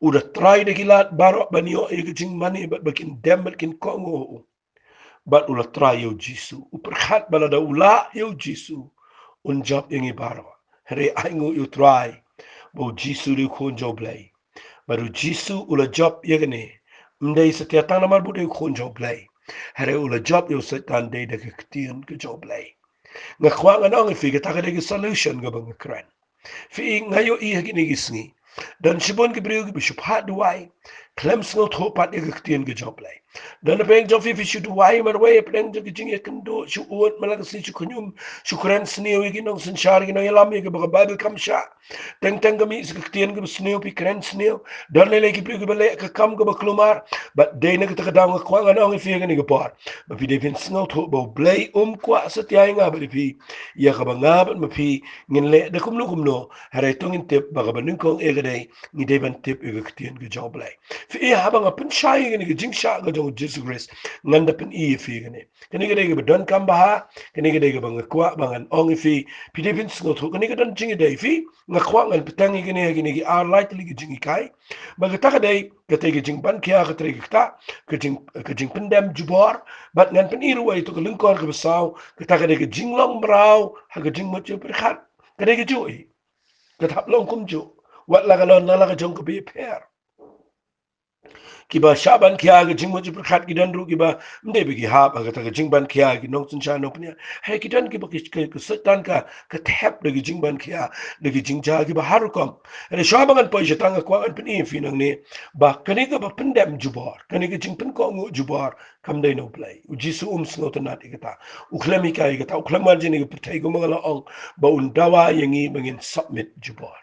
U da try da ki lad baroh ban ïoh ïa ka jingmane bad ba kin dem bad kin kohnguh ha u. Bad u la try ïa U Jisu. U pyrkhat ba lada u lah ïa U Jisu, un jop ïa ngi baroh. Hynrei ainguh ïa U Trai ba U Jisu u dei u Khun jong U Blei. Bad U Jisu u la jop ïa kane, ym dei satia tang namar ba u dei u Khun jong U Blei, hynrei u la jop ïa u Soitan dei da ka ktien ka jong U Blei. Nga kwah ngan ong ïa phi, kata ka dei ka solution kaba nga kren. Phi i, nga ïohi ha kine ki sngi don shibun ki briew kiba shu phah duwai, khlem sngewthuh pat ïa ka ktien ka jong U Blei. Don napdeng jong phi, phi shu duwai marwei hapdeng jong ka jingïakynduh, shu ud man la ka sngi, shu khñium, shu kren sniew ïa ki nongsynshar, ki nongïalam, ïa kaba ka Baibl kam shah. Teng teng ka mih sa ka ktien kaba sniew, phi kren sniew. Don lei lei ki briew kiba leh ka kam kaba kulmar. Bad dei na kata ka daw nga kwah ngan ong ïa phi ha kane ka por ba phi dei phin sngewthuh ba U Blei um kwah satia ïa nga bad ïa phi, ïa kaba nga bad ma phi ngin leh da kumno kumno. Hynrei to ngin tip ba kaba nyngkong eh ka dei, ngi dei ban tip ïa ka ktien ka jong U Blei. Phi i, haba nga pynshai ïa kane ka jingshah ka jong U Jisu Khrist, ngan da pyni ïa phi ïa kane. Kane ka dei kaba donkam bha, kane ka dei kaba nga kwah ba ngan ong ïa phi, phi dei phin sngewthuh. Kane ka don jingïadei, phi, nga kwah ngan bteng ïa kane ha kine ki ar lai tylli ki jinghikai. Ba kata ka dei, kata ka jingban khia, ka trei ka ktah, ka jing, ka jingpyndem jubor. Bad ngan pyni ruh ïa kato ka lyngkor kaba saw, kata ka dei ka jinglong mraw ha ka jingmut jingpyrkhat. Ka dei kajuh hi. Ka hap long kumjuh. Wat la ka don la la ka jong kaba ïapher. Kiba shah ban khia ka jingmut jingpyrkhat ki don ruh kiba ym dei ba ki hap ha kata ka jingban khia, ki nongsynshar nongpynïaid. Hynrei ki don kiba ki, ki, ka Soitan ka, ka thep da ki jingban khia, da ki jingjia kiba har rukom. Hynrei shuwa ba ngan poi sha tang, nga kwah ngan pyni ïa phi nangne ba kane kaba pyndem jubor, kane ka jingpynkohnguh jubor, kam dei na U Blei. U Jisu um sngewtynnad ïa kata. U khlem hikai ïa kata. U khlem wan sha kane ka pyrthei, kumba nga la ong, ba un dawa ïa ngi ba ngin submit jubor.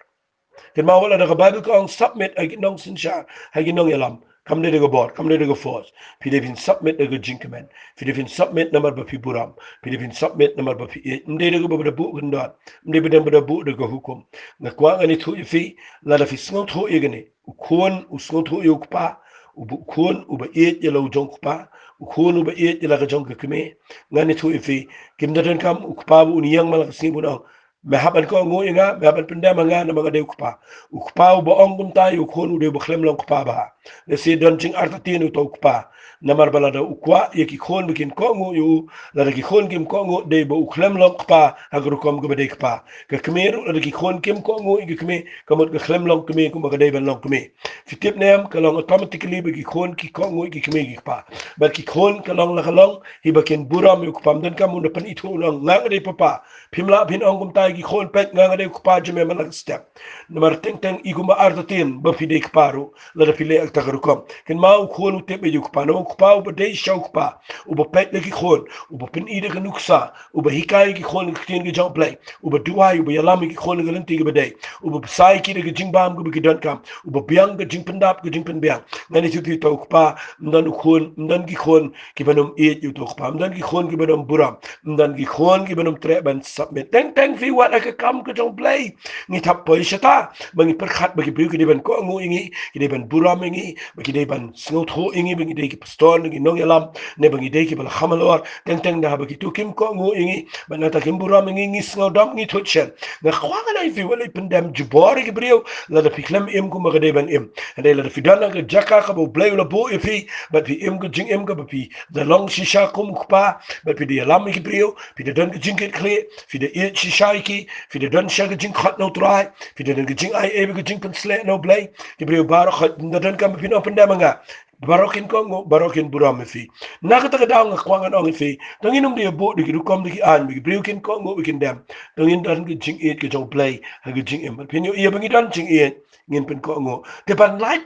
Kynmaw, wat la da ka Baibl ka ong submit ha ki nongsynshar, ha ki nongïalam, kam dei da ka bor, kam dei da ka force. Phi dei phin submit da ka jingkmen. Phi dei phin submit namar ba phi burom. Phi dei phin submit namar ba phi ïeit. Ym dei da kaba da buh kyndon. Ym dei ba da buh da ka hukum. Nga kwah ngan ïathuh ïa phi, lada phi sngewthuh ïa kane. U khun u sngewthuh ïa u kpa. U bu-, khun uba ïeit ïa la u jong u kpa. U khun uba ïeit ïa la ka jong ka kmie. Ngan ïathuh ïa phi, kim da donkam u kpa ba un ïeng man la ka sngi bun ong, me hap ban kohnguh ïa nga, me hap ban pyndem ha nga namar nga dei u kpa. U kpa uba ong kumta ïa u khun u dei uba khlem long kpa bha. Lehse don jingartatien uta u kpa. Namar ba lada u kwah ïa ki khun ba kin kohnguh ïa u, lada ki khun kim kohnguh, dei ba u khlem long kpa ha ka rukom kaba dei kpa. Ka kmie ruh, lada ki khun kim kohnguh ïa ki kmie, ka mut ka khlem long kmie kumba ka dei ban long kmie. Phi tip ne em, ka long automatically ba ki khun ki kohnguh ïa ki kmie ki kpa. Bad ki khun ka long la ka long, hi ba kin burom ïa u kpa. Ym don kam u da pynithuh u ong, nga nga dei papa. Phim lah phin ong kumta ïa ki khun, peit, nga nga dei u kpa jong me man la ka step. Namar teng teng i kumba artatien ba phi dei kpa ruh lada phi leh ïa kata ka rukom. Kynmaw, u khun u tip ïa u kpa, namar u kpa uba dei sha u kpa, uba peit ïa ki khun, uba pyni da ka nuksa, uba hikai ïa ki khun ïa ka ktien ka jong U Blei, uba duwai, uba ïalam ïa ki khun ïa ka lynti kaba dei, uba bsa ïa ki da ka jingbam kaba ki donkam, uba biang ka jingpyndap ka jingpynbiang. Ngan ïathuh ïa uta u kpa, ym don u khun, ym don ki khun kiban ym ïeit ïa uta u kpa, ym don ki khun kiban ym burom, ym don ki khun kiban ym treh ban submit. Teng teng phi wad ha ka kam ka jong U Blei, ngi thap poi shata ba ngi pyrkhat ba ki briew ki dei ban kohnguh ïa ngi, ki dei ban burom ïa ngi, ba ki dei ban sngewthuh ïa ngi ba ngi dei ki pastor ne ki nongïalam, ne ba ngi dei kiba la kham halor. Teng teng da haba kito kim kohnguh ïa ngi, ba nangta kim burom ïa ngi, ngi sngewdom, ngi thut shen. Nga kwah ngan ai phi, wat leit pyndem jubor ïa ki briew lada phi khlem im kumba ka dei ban im. Hynrei lada phi don ha ka jaka kaba U Blei u la buh ïa phi, bad phi im ka jingim kaba phi da long shisha kum u kpa, bad phi da ïalam ïa ki briew, phi da don ka jingkitkhlieh, phi da ïeit shisha ïa ki, phi da don shisha ka jingkhot na U Trai, phi da don ka jingai ei bad ka jingpynsleh na U Blei. Ki briew baroh, hooid, ym da donkam ba phin ong pyndem ïa nga. Baroh kin kohnguh, baroh kin burom ïa phi. Na kata ka daw nga kwah ngan ong ïa phi, to ngin ym dei ban buh da ki rukom da ki aiñ ba ki briew kin kohnguh ba kin dem. To ngin don ka jingïeit ka jong U Blei ha ka jingim. Bad phin ïohi ba ngi don jingïeit, ngin pynkohnguh. Te ban lait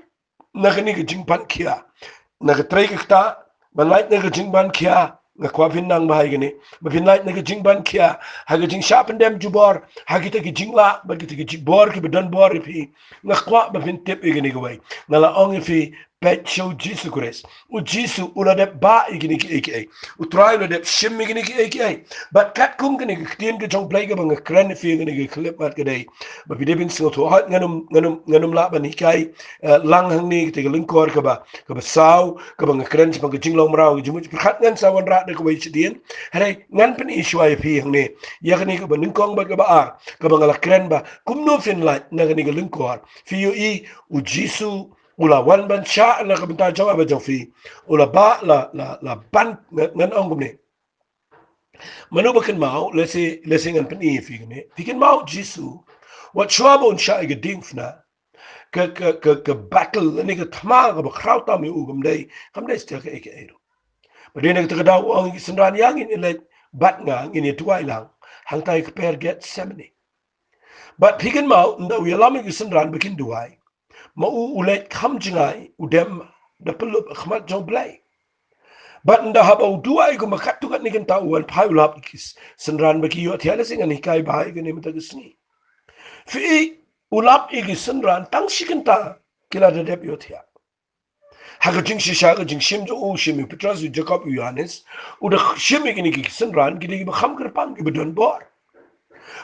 na kane ka jingpang khia, na ka trei ka ktah, ban lait na ka jingpang khia, nga kwah phin nang bha ïa kane, ba phin lait na ka jingpang khia ha ka jingshah pyndem jubor ha kita ki jinglah bad kita ki jubor kiba don bor ïa phi. Nga kwah ba phin tip ïa kane kawei. Nga la ong ïa phi, peit sha U Jisu Khrist. U Jisu u la dep bah ïa kine kiei kiei. U Trai u la dep shim ïa kine kiei kiei. Bad katkum kane ka ktien ka jong U Blei kaba nga kren ïa phi ha kane ka khyllipmat ka dei ba phi dei ban sngewthuh. Hooid, ngan ym, ngan ym, ngan ym lah ban hikai, eh, lang hangne kita ka lyngkor kaba, kaba saw, kaba nga kren shaphang ka jinglong mraw, ka jingmut jingpyrkhat, ngan sa wanrah da kawei shadien. Hynrei ngan pyni shuwa ïa phi hangne ïa kane kaba nyngkong bad kaba ar, kaba nga la kren ba kumno phin lait na kane ka lyngkor. Phi ïohi, U Jisu u la wan ban shah na ka bynta jong nga bad jong phi. U la bah, la, la, la ban, ngan, ngan ong kumne. Mano ba kynmaw, lehse, lehse ngan pyni ïa phi kumne. Phi kynmaw U Jisu, wat shuwa ba un shah ïa ka diengphna, ka, ka, ka, ka battle, lane ka thma kaba khraw tam ïa u, kam dei, kam dei satia kaei kaei ruh. Ba dei na kata ka daw u ong ïa ki synran, ïa ngin ïaleit bad nga, ngin ïa duwai lang hangtai ha ka kper Gethsemane. Bad phi kynmaw, ynda u ïalam ïa ki synran ba kin duwai, ma u u leit kham jngai, u dem da pyllup ha khmat jong U Blei. Bad ynda haba u duwai kumba katto katne kynta, u wan phai, u lap ïa ki synran ba ki ïohthiah. Lehse ngan hikai bha ïa kane mynta ka sngi. Phi i, u lap ïa ki synran, tang shi kynta ki la da dep ïohthiah. Ha ka jingshisha, ka jingshim jong u, u shim ïa u Petros, u Jakob, u Ïohannes, u da shim ïa kine ki synran, ki dei kiba kham kyrpang, kiba don bor.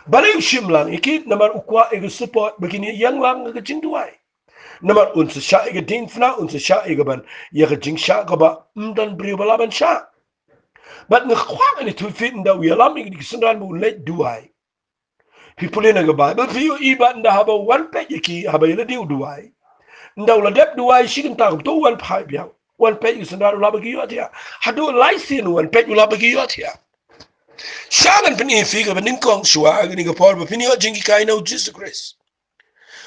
Balei u shim lang ïa ki? Namar u kwah ïa ka support ba kin ïeng lang ha ka jingduwai. Namar un sa shah ïa ka diengphna, un sa shah ïa ka ban, ïa ka jingshah kaba ym don briew ba lah ban shah. Bad nga kwah ngan ïathuh ïa phi, ynda u ïalam ïa kine ki synran ba u leit duwai, phi pule na ka Baibl, phi ïohi ba ynda haba u wan peit ïa ki, haba ïa lade u duwai, ynda u la dep duwai shi kynta kumta, u wan phai biang, u wan peit ïa ki synran, u lap ba ki ïohthiah. Haduh lai sien u wan peit, u lap ba ki ïohthiah. Sha ngan pyni ïa phi kaba nyngkong shuwa ha kane ka por ba phin ïoh jinghikai na U Jisu Khrist.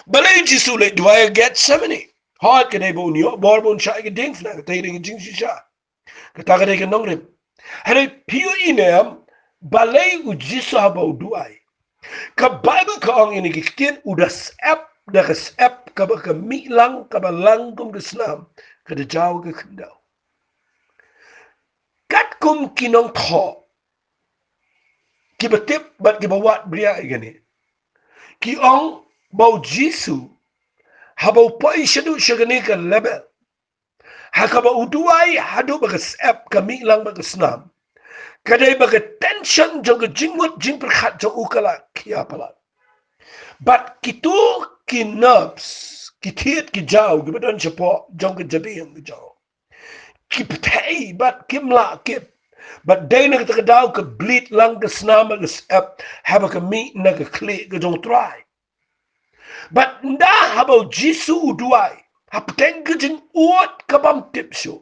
Balei U Jisu u leit duwai ha Gethsemane? Hooid, ka dei ba un ïoh bor ba un shah ïa ka diengphna, kata ka dei ka jingshisha. Kata ka dei ka nongrim. Hynrei phi ïohi ne em, balei U Jisu haba u duwai, ka Baibl ka ong ïa kine ki ktien, u da syep, da ka syep kaba ka mih lang, kaba lang kum ka snam, ka da jaw ha ka khyndew. Katkum ki nongthoh kiba tip bad kiba wad bniah ïa kane, ki ong ba U Jisu, haba u poi shaduh sha kane ka level, ha kaba u duwai haduh ba ka syep ka mih lang bad ka snam, ka dei ba ka tension jong ka jingmut jingpyrkhat jong u ka la khia palat. Bad kito ki nerves, ki thied ki jaw kiba don shapoh jong ka jabieng ka jaw, ki pyrthei bad kim lah kit. Bad dei na kata ka daw ka bleed lang ka snam bad ka syep haba ka mih na ka khlieh ka jong U Trai. Bad ynda haba U Jisu u duwai hapdeng ka jingud kabym tip shuh,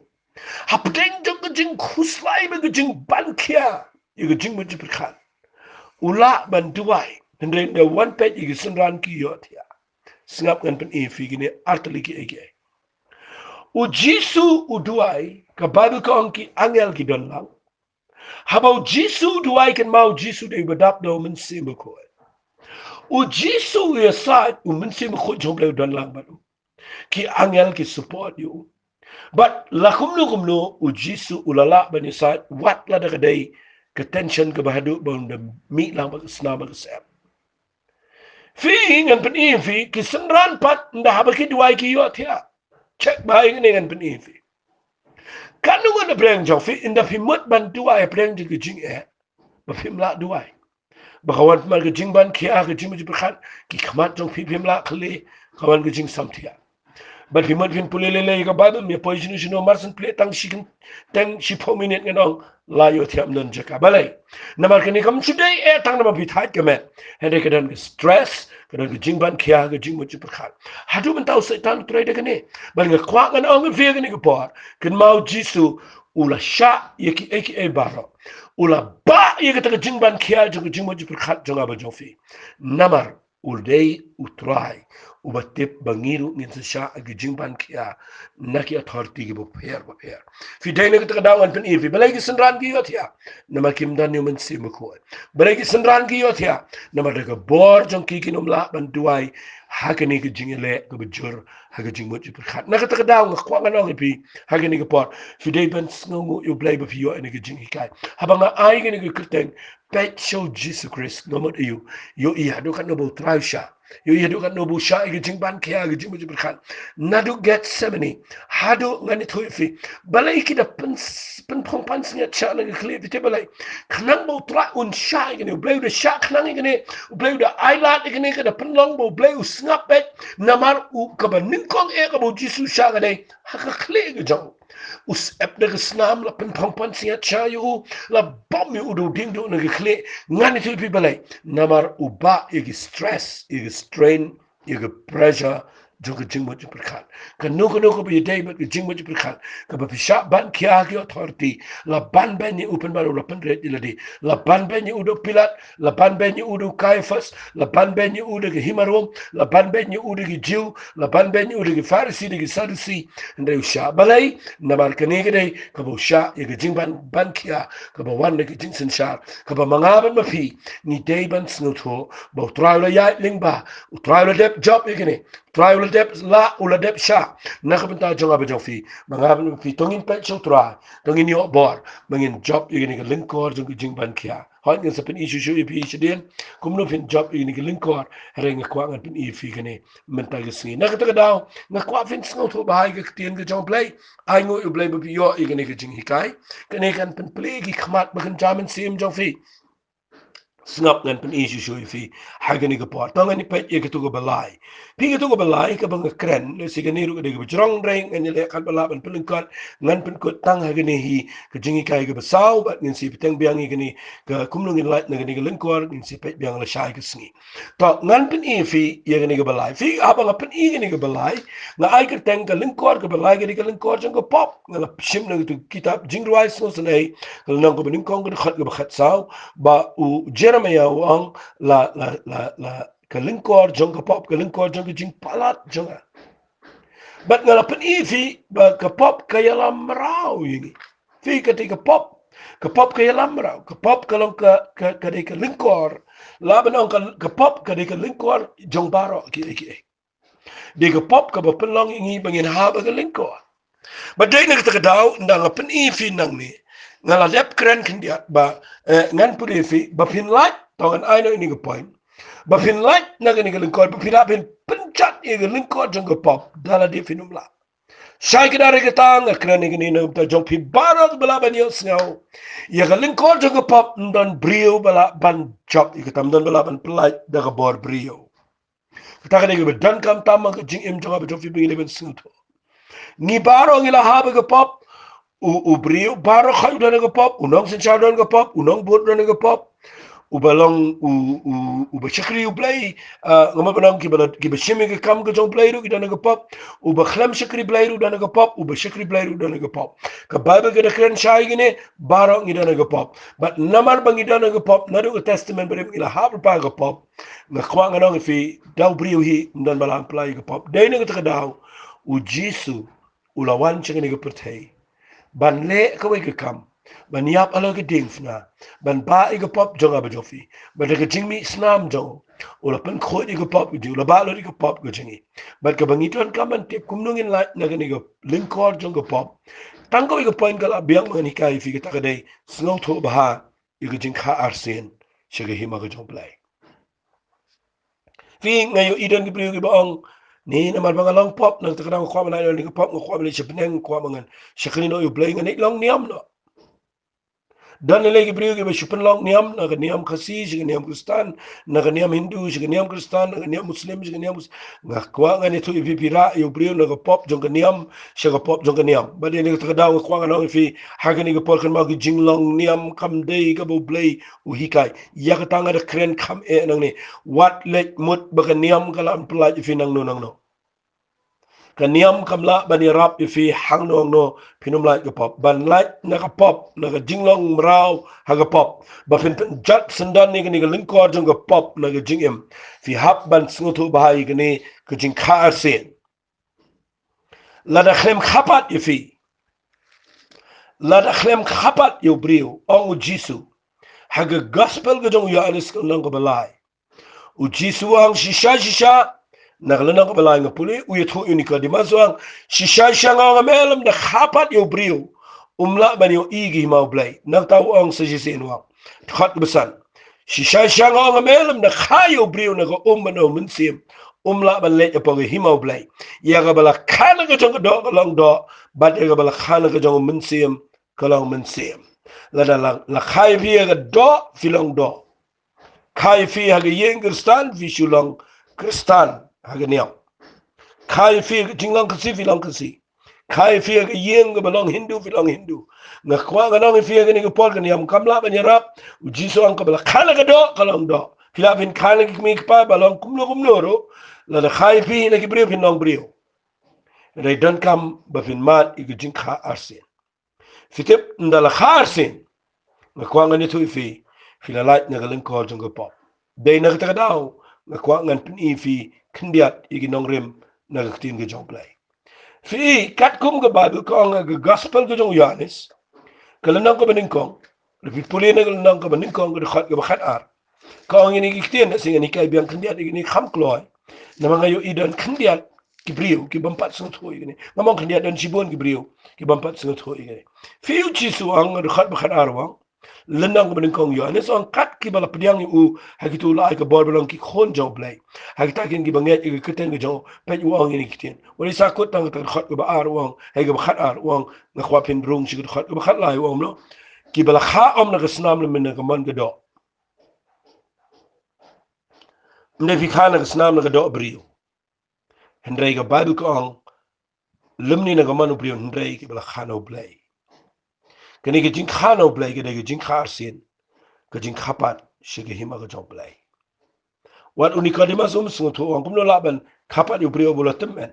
Hapdeng jong ka jingkhuslai bad ka jingbankhia ïa ka jingmut jingpyrkhat, u lah ban duwai. Hynrei ynda wan peit ïa ki synran ki ïohthiah. Sngap, ngan pyni ïa phi kine artylli kiei kiei. U Jisu u duwai, ka Baibl ka ong ki angel ki don lang. Haba u Jisu u duwai, kynmaw u Jisu dei uba dap da u Mynsiem Bakhuid. U Jisu u ïasaid, u Mynsiem Bakhuid jong U Blei u don lang bad u. Ki angel ki support ïa u. Bad la kumno kumno u Jisu u la lah ban ïasaid wat lada ka dei ka tension kaba haduh ba un da mih lang bad ka snam bad ka syep. Phi, ngan pyni ïa phi, ki synran pat ynda haba ki duwai ki ïohthiah. Check bha ïa kane, ngan pyni ïa phi. Katno ngan, hapdeng jong phi, ynda phi mut ban duwai hapdeng jong ka jingeh, ba phim lah duwai. Ba ka wan pynban ka jingbankhia, ka jingmut jingpyrkhat, ki khmat jong phi phim lah khleh, ka wan ka jingsamthiah. Bad phi mut phin pule lei lei ïa ka Baibl, ym ïa poi shano shano, mar shen plie tang shi kyn-, tang shiphew minit, ngan ong la ïohthiah, ym don jaka. Balei? Namar kane kam shu dei eh tang namar phi thait ka met. Hynrei ka don ka stress, ka don ka jingbankhia, ka jingmut jingpyrkhat. Haduh mynta u Soitan u trei da kane. Bad nga kwah ngan ong ïa phi ha kane ka por, kynmaw u Jisu u la shah ïa kiei kiei baroh. U la bah ïa kata ka jingbankhia jong ka jingmut jingpyrkhat jong nga bad jong phi. Namar u dei U Trai uba tip ba ngi ruh ngin sa shah ïa ka jingbankhia na ki authority kiba pher bapher. Phi, dei na kata ka daw ngan pyni ïa phi balei ki synran ki ïohthiah. Namar kim don ïa u Mynsiem Bakhuid. Balei ki synran ki ïohthiah? Namar da ka bor jong ki kin ym lah ban duwai ha kane ka jingïaleh kaba jur ha ka jingmut jingpyrkhat. Na kata ka daw nga kwah ngan ong ïa phi ha kane ka por, phi dei ban sngewnguh ïa U Blei ba phi ïoh ïa kane ka jinghikai. Haba nga ai kane ka kyrteng Peit sha u Jisu Khrist, nga mut ïa u, ïohi haduh katno ba u Trai u shah. Ïohi haduh katno ba u shah ïa ka jingbankhia, ka jingmut jingpyrkhat. Naduh Gethsemane haduh, ngan ïathuh ïa phi balei ki da pyn, pynphong pansngiat shah na ka khlieh, phi tip balei? Khnang ba u Trai un shah ïa kane, U Blei u da shah khnang ïa kane, U Blei u da ai lad ïa kane, ka da pynlong ba U Blei u sngap beit. Namar u, kaba nyngkong eh kaba u Jisu u shah ka dei ha ka khlieh ka jong u. U syep da ka snam, la pynphong pansngiat shah ïa u, la bam ïa u da u dieng duh na ka khlieh. Ngan ïathuh ïa phi balei. Namar u bah ïa ki stress, ïa ki strain, ïa ki pressure jong ka jingmut jingpyrkhat. Kano kano kaba ïadei bad ka jingmut jingpyrkhat, kaba phi shah ban khia ha ki authority, la ban beiñ ïa u pynban u la pynrit ïa lade. La ban beiñ ïa u da u Pilat, la ban beiñ ïa u da u Kaiaphas, la ban beiñ ïa u da ka hima Rom, la ban beiñ ïa u da ki Jiw, la ban beiñ ïa u da ki Pharisi, da ki Sadusi. Hynrei u shah. Balei? Namar kane ka dei kaba u shah ïa ka jingban, ban khia kaba wan da ka jingsynshar, kaba ma nga bad ma phi ngi dei ban sngewthuh ba u Trai u la ïaid lyngba, u Trai u la dep jop ïa kane, u Trai u la dep lah, u la dep shah na ka bynta jong nga bad jong phi. Ma nga bad ma phi, to ngin peit sha u Trai, to ngin ïoh bor ba ngin jop ïa kane ka lyngkor jong ka jingban khia. Hooid, ngan sa pyni shuh shuh ïa phi shadien kumno phin jop ïa kane ka lyngkor, hynrei nga kwah ngan pyni ïa phi kane mynta ka sngi. Na kata ka daw nga kwah phin sngewthuh bha ïa ka ktien ka jong U Blei. Ai nguh ïa U Blei ba phi ïoh ïa kane ka jinghikai. Kane kan pynplie ki khmat ba kynja mynsiem jong phi. Sngap, ngan pyni shuh shuh ïa phi ha kane ka por. To ngin ïa peit ïa katu kaba lai. Phi, katu kaba lai kaba nga kren, lehse kane ruh ka dei kaba jrong, hynrei ngan ïaleh katba lah ban pynlyngkot. Ngan pynkut tang ha kane hi ka jinghikai kaba saw bad ngin sa ïa bteng biang ïa kane ka kumno ngin lait na kane ka lyngkor, ngin sa ïa peit biang lashai ka sngi. To ngan pyni ïa phi ïa kane kaba lai. Phi, haba nga pyni ïa kane kaba lai, nga ai kyrteng ka lyngkor kaba lai ka dei ka lyngkor jong ka pop. Nga la shim na katu ka kitab Jingrwai Sngewsynei, ka lynnong kaba nyngkong, ka dkhot kaba khatsaw, ba u Jeremaïah u ong la, la, la, la, ka lyngkor jong ka pop, ka lyngkor jong ka jingpalat jong nga. Bad nga la pyni ïa phi ba ka pop ka ïalam mraw ïa ngi. Phi, ka dei ka pop, ka pop ka ïalam mraw, ka pop ka long ka, ka, ka dei ka lyngkor. Lah ban ong ka, ka pop ka dei ka lyngkor jong baroh kiei kiei. Dei ka pop kaba pynlong ïa ngi ba ngin hap ha ka lyngkor. Bad dei na kata ka daw ynda nga pyni ïa phi nangne, nga la dep kren khyndiat ba, eh, ngan pule ïa phi ba phin lait, to ngan ai noh ïa kane ka point. Ba phin lait na kane ka lyngkor, ba phin hap ban pynjot ïa ka lyngkor jong ka pop, da lade phin ym lah. Shai kdar ïa kata nga kren ïa kane na ka bynta jong phi baroh ba lah ban ïohsngew. Ïa ka lyngkor jong ka pop ym don briew ba lah ban jop ïa kata, ym don ba lah ban pynlait da ka bor briew. Kata ka dei kaba donkam tam ha ka jingim jong nga bad jong phi ba ngin ïa ban sngewthuh. Ngi baroh ngi la hap ha ka pop. U, u briew baroh khoit u don ha ka pop, u nongsynshar u don ha ka pop, u nongbud u don ha ka pop. uba long u, u, uba shakri u Blei, ah, nga mut ban ong kiba la, kiba shim ïa ka kam ka jong u Blei ruh ki don ha ka pop, uba khlem shakri Blei ruh don ha ka pop, uba shakri Blei ruh don ha ka pop. Ka Baibl ka da kren shai kine, baroh ngi don ha ka pop. Bad namar ba ngi don ha ka pop, naduh ka Testament Barim ngi la hap lypa ha ka pop. Nga kwah ngan ong ïa phi, da u briew hi, ym don ba la pynlait ïa ka pop. Dei na kata ka daw, u Jisu, u la wan sha kane ka pyrthei ban leh kawei ka kam, ban ïap halor ka diengphna, ban bah ïa ka pop jong nga bad jong phi, bad da ka jingmih snam jong u, u la pynkhuid ïa ka pop ka jong u, u la bah lut ïa ka pop ka jong ngi. Bad kaba ngi donkam ban tip kumno ngin lait na kane ka lyngkor jong ka pop, tang kawei ka point ka la biang ba ngan hikai ïa phi, kata ka dei sngewthuh bha ïa ka jingkha arsien sha ka hima ka jong u Blei. Phi, nga ïohi don ki briew kiba ong, ni namar ba nga long pop, na kata ka daw nga kwah ban lait na ka pop, nga kwah ban leit sha bneng, nga kwah ba ngan shakri noh ïa u Blei, ngan leit long niam noh. Don lei ki briew kiba shu pynlong niam, na ka niam Khasi sha ka niam Khristan, na ka niam Hindu sha ka niam Khristan, na ka niam Muslim sha ka niam Mus-, nga kwah ngan ïathuh ïa phi, phi rah ïa u briew na ka pop jong ka niam sha ka pop jong ka niam. Bad ïa kata ka daw nga kwah ngan ong ïa phi, ha kane ka por kynmaw, ki jinglong niam kam dei kaba u Blei u hikai. Ïa kata nga da kren kham eh nangne. Wat leit mut ba ka niam ka la pynlait ïa phi nangno nangno. Ka niam kam lah ban ïarap ïa phi hangno hangno phin ym lait ka pop. Ban lait na ka pop, na ka jinglong mraw ha ka pop, ba phin pynjot syndon ïa kane ka lyngkor jong ka pop na ka jingim, phi hap ban sngewthuh bha ïa kane ka jingkha arsien. Lada khlem kha pat ïa phi, lada khlem kha pat ïa u briew, ong u Jisu ha ka Gospel ka jong u Ïoannis ka lynnong kaba lai. U Jisu u ong shisha shisha, na ka lynnong kaba lai nga pule, u ïathuh ïa u Nikodimas, u ong shisha shisha nga ong ha me, lymda kha pat ïa u briew, um lah ban ïohi ïa ka hima u Blei. Nangta u ong sa shisien, u ong, dkhot kaba san, shisha shisha nga ong ha me, lymda kha ïa u briew na ka um bad na u mynsiem, um lah ban leit hapoh ka hima u Blei. Ïa kaba la kha na ka jong ka doh ka long doh, bad ïa kaba la kha na ka jong u mynsiem ka long mynsiem. Lada la, la kha ïa phi ha ka doh, phi long doh. Kha ïa phi ha ka ïing Khristan, phi shu long Khristan ha ka niam. Kha ïa phi ha ka jinglong Khasi, phi long Khasi. Kha ïa phi ha ka ïing kaba long Hindu, phi long Hindu. Nga kwah ngan ong ïa phi ha kane ka por, ka niam kam lah ban ïarap. U Jisu u ong kaba la kha na ka doh ka long doh. Phi lah phin kha na ki kmie ki kpa ba long kumno kumno ruh, lada kha ïa phi na ki briew, phin long briew. Hynrei donkam ba phin mad ïa ka jingkha arsien. Phi tip, ynda la kha arsien, nga kwah ngan ïathuh ïa phi, phi la lait na ka lyngkor jong ka pop. Dei na kata ka daw nga kwah ngan pyni ïa phi khyndiat ïa ki nongrim na ka ktien ka jong u Blei. Phi, katkum ka Baibl ka ong ha ka Gospel ka jong u Ïoannis, ka lynnong kaba nyngkong, lada phi pule na ka lynnong kaba nyngkong, ka dkhot kaba khatar, ka ong ïa kine ki ktien, lehse ngan hikai biang khyndiat ïa kine kham kloi, namar nga ïohi don khyndiat ki briew ki bym pat sngewthuh ïa kine. Ngam ong khyndiat, don shibun ki briew ki bym pat sngewthuh ïa kine. Phi, u Jisu u ong, dkhot ba khatar u ong, lynnong kaba nyngkong Ïoannis, u ong, kat kiba la pdiang ïa u ha kito u la ai ka bor ba long ki khun jong u Blei, ha kita kin kiba ngeit ïa ka kyrteng ka jong u. Peit, u ong ïa kine ki ktien. Wat leit sha kut tang ka dkhot kaba ar, u ong, ha kaba khatar u ong, nga kwah phin rung sha ka dkhot kaba khatlai, u ong kumno? Kiba la kha ym na ka snam lymne na ka mon ka doh. Ym dei phi kha na ka snam na ka doh briew, hynrei ka Baibl ka ong, lymne na ka mon u briew, hynrei kiba la kha na u Blei. Kane ka jingkha na u Blei ka dei ka jingkha arsien, ka jingkha pat sha ka hima ka jong u Blei. Wat u Nikodimas um sngewthuh, u ong kumno lah ban kha pat ïa u briew uba la tymmen.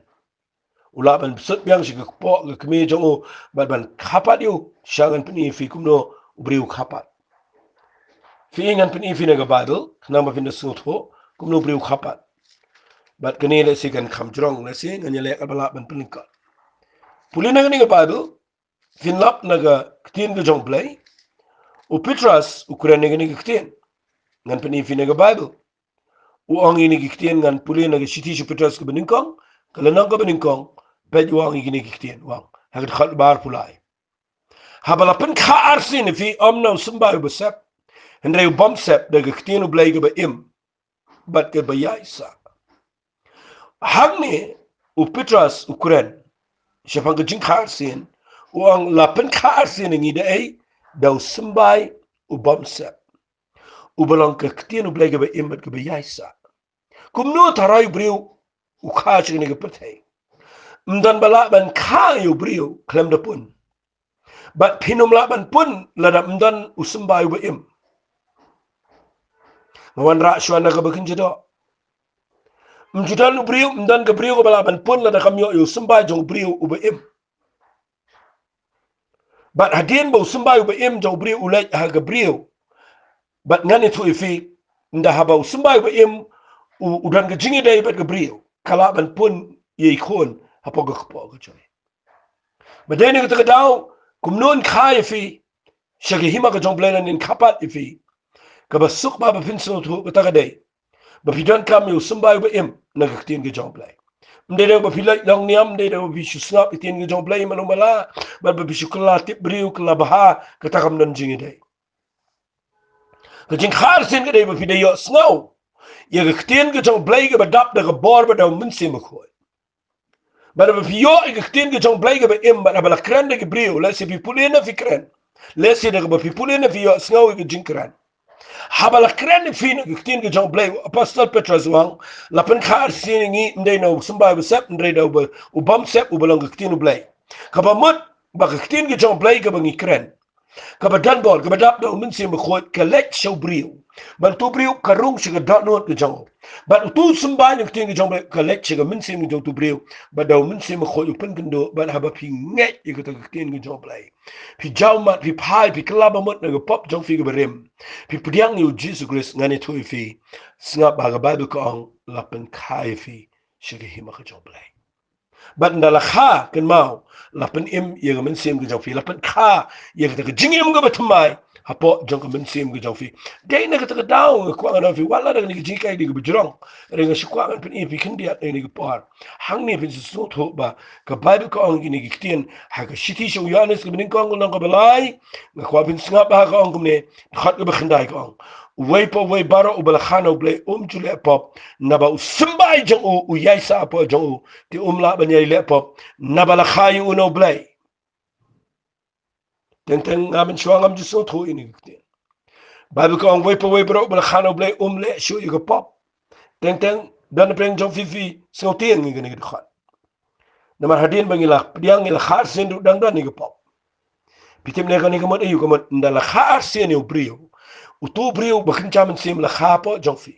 U lah ban sut biang sha ka kpoh ka kmie jong u bad ban kha pat ïa u. Sha ngan pyni ïa phi kumno u briew u kha pat. Phi, ngan pyni ïa phi na ka Baibl khnang ba phin da sngewthuh kumno u briew u kha pat. Bad kane lehse kan kham jrong, lehse ngan ïaleh katba lah ban pynlyngkot. Pule na kane ka Baibl, phin lap na ka ktien ka jong u Blei. U Petros u kren ïa kine ki ktien. Ngan pyni ïa phi na ka Baibl. U ong ïa kine ki ktien, ngan pule na ka shithi sha u Petros kaba nyngkong, ka lynnong kaba nyngkong, peit, u ong ïa kine ki ktien, u ong ha ka dkhot ba arphew lai. Haba la pynkha arsien ïa phi, ym na u symbai uba sep, hynrei u bym sep, da ka ktien u Blei kaba im bad kaba ïaisah. Hangne u Petros u kren shaphang ka jingkha arsien, u ong la pynkha arsien ïa ngi da ei? Da u symbai u bym sep, uba long ka ktien u Blei kaba im bad kaba ïaisah. Kumno tharai u briew u kha sha kane ka pyrthei? Ym don ba lah ban kha ïa u briew khlem da pun. Bad phin ym lah ban pun lada ym don u symbai uba im. Nga wanrah shuwa na kaba kynja doh. Ym ju don u briew, ym don ka briew kaba lah ban pun lada kam ïoh ïa u symbai jong u briew uba im. Bad hadien ba u symbai uba im jong u briew u leit ha ka briew. Bad ngan ïathuh ïa phi, ynda haba u symbai uba im u, u don ka jingïadei bad ka briew, ka lah ban pun ïa i khun hapoh ka kpoh ka jong i. Bad dei na kata ka daw, kumno yn kha ïa phi sha ka hima ka jong U Blei, lane yn kha pat ïa phi. Kaba suk bha ba phin sngewthuh kata ka dei ba phi donkam ïa u symbai uba im na ka ktien ka jong U Blei. Ym dei da ba phi leit long niam, ym dei da ba phi shu sngap ïa ka ktien ka jong U Blei malu mala, bad ba phi shu kylla tip briew, kylla bha, kata kam don jingïadei. Ka jingkha arsien ka dei ba phi da ïohsngew ïa ka ktien ka jong U Blei kaba dap da ka bor bad da u Mynsiem Bakhuid. Bad haba phi ïoh ïa ka ktien ka jong U Blei kaba im, bad haba la kren da ki briew, lehse phi pule ne phi kren, lehse da kaba phi pule ne phi ïohsngew ïa ka jingkren. Haba la kren ïa phi na ka ktien ka jong U Blei, u Apostol Petros u ong, la pynkha arsien ïa ngi, ym dei na u symbai uba sep, hynrei da uba, u bym sep, uba long ka ktien U Blei. Kaba mut ba ka ktien ka jong U Blei kaba ngi kren, kaba don bor, kaba dap da u Mynsiem Bakhuid, ka leit sha u briew. Bad utu u briew ka rung sha ka dohnud ka jong u. Bad utu u symbai na ka ktien ka jong U Blei ka leit sha ka mynsiem ka jong utu u briew. Bad da u Mynsiem Bakhuid u pynkynduh, bad haba phi ngeit ïa kata ka ktien ka jong U Blei, phi jaw mat, phi phai, phi kylla ba mut na ka pop jong phi kaba rim, phi pdiang ïa u Jisu Khrist, ngan ïathuh ïa phi, sngap ba ka Baibl ka ong, la pynkha ïa phi sha ka hima ka jong U Blei. Bad ynda la kha, kynmaw, la pynim ïa ka mynsiem ka jong phi, la pynkha ïa kata ka jingim kaba thymmai hapoh jong ka mynsiem ka jong phi. Dei na kata ka daw nga kwah ngan ong ïa phi, wat la da kane ka jinghikai dei kaba jrong, hynrei nga shu kwah ngan pyni ïa phi khyndiat ïa kane ka por. Hangne phin sa sngewthuh ba ka Baibl ka ong kine ki ktien ha ka shithi sha u Ïoannis kaba nyngkong, ka lynnong kaba lai. Nga kwah phin sngap ba ka ong kumne, dkhot kaba khyndai ka ong, uwei pa uwei baroh uba la kha na U Blei um ju leh pop, naba u symbai jong u u ïaisah hapoh jong u, te um lah ban ïai leh pop, naba la kha ïa u na U Blei. Teng teng nga mynshuwa ngam ju sngewthuh ïa kine ki ktien. Baibl ka ong uwei pa uwei baroh uba la kha na U Blei um leh shuh ïa ka pop. Teng teng don na pdeng jong phi, phi sngewtieng ïa kane ka dkhot. Namar hadien ba ngi la pdiang, ngi la kha arsien ruh dang don ïa ka pop. Phi tip ne kane ka mut aïu? Ka mut ynda la kha arsien ïa u briew, utu u briew ba kynja mynsiem la kha hapoh jong phi.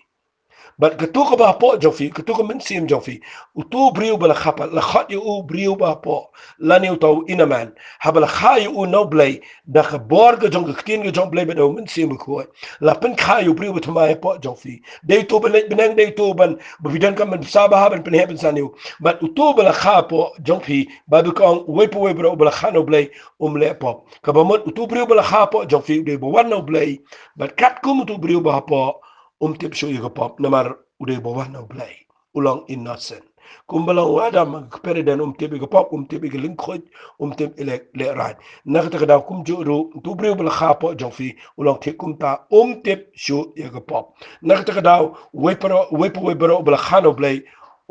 Bad katu kaba hapoh jong phi, katu ka mynsiem jong phi, utu u briew ba la kha pat, la khot ïa u briew ba hapoh, lane uta u inner man. Haba la kha ïa u na U Blei da ka bor ka jong ka ktien ka jong U Blei bad da u Mynsiem Bakhuid, la pynkha ïa u briew ba thymmai hapoh jong phi. Dei utu ban leit bneng, dei utu ban, ba phi donkam ban bsa bha, ban pynheh pynsan ïa u. Bad utu ba la kha hapoh jong phi, Baibl ka ong uwei pa uwei baroh uba la kha na U Blei um leh pop. Kaba mut utu u briew ba la kha hapoh jong phi u dei uba wan na U Blei. Bad katkum utu u briew ba hapoh, um tip shuh ïa ka pop, namar u dei uba wan na U Blei. U long innocent. Kumba long u Adam ha ka kper Eden, um tip ïa ka pop, um tip ïa ka lyngkhuid, um tip ïa ka leh, leh raid. Na kata ka daw kumjuh ruh utu u briew ba la kha hapoh jong phi u long thik kumta, um tip shuh ïa ka pop. Na kata ka daw uwei pa uwei, uwei pa uwei baroh uba la kha na U Blei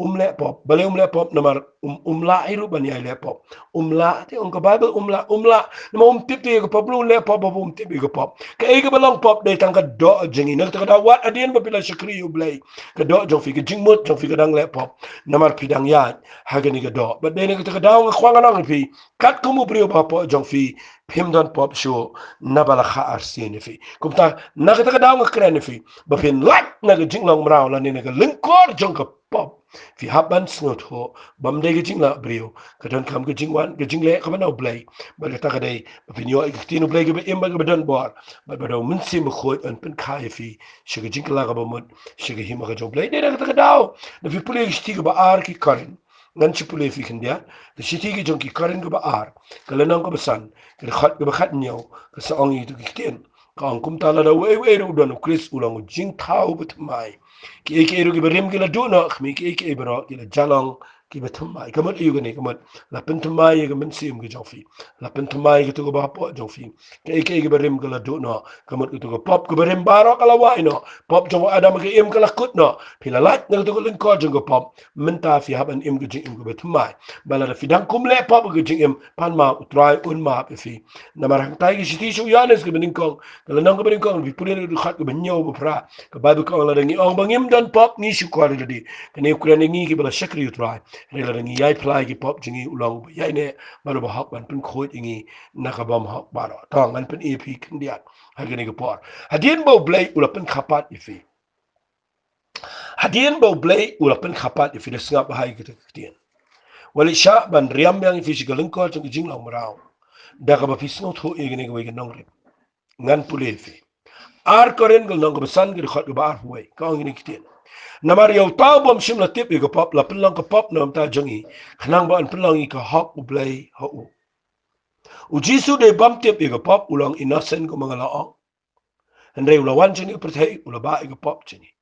um leh pop. Balei um leh pop? Namar um, um lah hi ruh ban ïai leh pop. Um lah, te ong ka Baibl um lah, um lah. Namar um tip te ïa ka pop, ruh leh pop, ba um tip ïa ka pop. Kaei kaba long pop? Dei tang ka doh jong ngi. Na kata ka daw wat hadien ba phi la shakri ïa U Blei, ka doh jong phi, ka jingmut jong phi ka dang leh pop. Namar phi dang ïaid ha kane ka doh. Bad dei na kata ka daw nga kwah ngan ong ïa phi, katkum u briew ba hapoh jong phi, phim don pop shuh naba la kha arsien ïa phi. Kumta na kata ka daw nga kren ïa phi ba phin lait na ka jinglong mraw lane na ka lyngkor jong ka pop. Phi hap ban sngewthuh ba ym dei ka jinglah briew, ka donkam ka jingwan, ka jingleh kaba na U Blei. Bad kata ka dei ba phin ïoh ïa ka ktien U Blei kaba im bad kaba don bor, bad ba da u Mynsiem Bakhuid un pynkha ïa phi sha ka jingkylla kaba mut sha ka hima ka jong U Blei. Dei na kata ka daw, da phi pule ka shithi kaba ar ki Korinth, ngan shu pule ïa phi khyndiat, ka shithi ka jong ki Korinth kaba ar, ka lynnong kaba san, ka dkhot kaba khathynñiew, ka sa ong ïa kito ki ktien. Ka ong kumta, lada uei uei ruh u don u Khrist, u long u jingthaw ba thymmai. Kiei kiei ruh kiba rim ki la duh noh, khmih, kiei kiei baroh ki la ïalong kiba thymmai. Ka mut aïu kane? Ka mut la pynthymmai ïa ka mynsiem ka jong phi. La pynthymmai ïa katu kaba hapoh jong phi. Kiei kiei kiba rim ka la duh noh. Ka mut katu ka pop kaba rim baroh ka la wai noh. Pop jong u Adam ka im ka la kut noh. Phi la lait na katu ka lyngkor jong ka pop. Mynta phi hap ban im ka jingim kaba thymmai. Ba lada phi dang kum leh pop ka jingim, pan ma U Trai un map ïa phi. Namar hangtai ka shithi sha u Ïoannis kaba nyngkong, ka lynnong kaba nyngkong, phi pule na ka dkhot kaba hynñiew bad phra, ka Baibl ka ong, lada ngi ong ba ngim don pop, ngi shukor ïa lade. Kane u kren ïa ngi kiba la shakri U Trai. Hynrei lada ngi ïai phla ïa ki pop jong ngi, u long uba ïaineh bad uba hok ban pynkhuid ïa ngi na ka bymhok baroh. To ngan pyni ïa phi khyndiat ha kane ka por. Hadien ba U Blei u la pynkha pat ïa phi, Hadien ba U Blei u la pynkha pat ïa phi, da sngap bha ïa kata ka ktien. Wat leit shah ban riam biang ïa phi sha ka lyngkor jong ka jinglong mraw, da kaba phi sngewthuh ïa kane kawei ka nongrim. Ngan pule ïa phi. Ar Korinth ka lynnong kaba san, ka dkhot kaba arphew wei, ka ong kine ki ktien: Namar ïa uta u bym shym la tip ïa ka pop la pynlong ka pop na ka bynta jong ngi, khnang ba yn pynlong ïa ka hok U Blei ha u. U Jisu u dei bym tip ïa ka pop, u long innocent kumba nga la ong. Hynrei u la wan sha kane ka pyrthei, u la bah ïa ka pop jong ngi.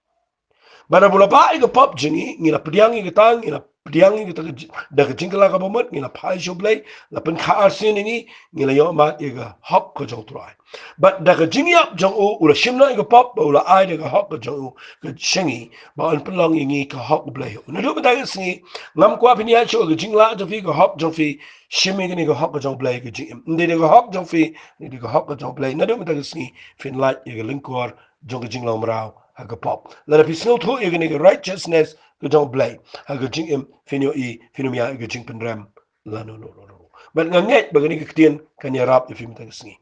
Bad haba u la bah ïa ka pop jong ngi, ngi la pdiang ïa kata, ngi la pdiang ïa kata ka ji-, da ka jingkylla kaba mut, ngi la phai sha U Blei, la pynkha arsien ïa ngi, ngi la ïoh mad ïa ka hok ka jong U Trai. Bad da ka jingïap jong u, u la shim noh ïa ka pop, bad u la ai da ka hok ka jong u ka sha ngi, ba yn pynlong ïa ngi ka hok U Blei. Naduh mynta ka sngi, ngam kwah phin ïaid shuh ha ka jinglah jong phi, ka hok jong phi, shim ïa kane ka hok ka jong U Blei, ka jingim. Ym dei da ka hok jong phi, ym dei da ka hok ka jong U Blei. Naduh mynta ka sngi, phin lait ïa ka lyngkor jong ka jinglong mraw ha ka pop. Lada phi sngewthuh ïa kane ka righteousness ka jong U Blei ha ka jingim, phin ïohi, phin ym ïa ïa ka jingpynrem lano lano lano. Bad nga ngeit ba kane ka ktien kan ïarap ïa phi mynta ka sngi.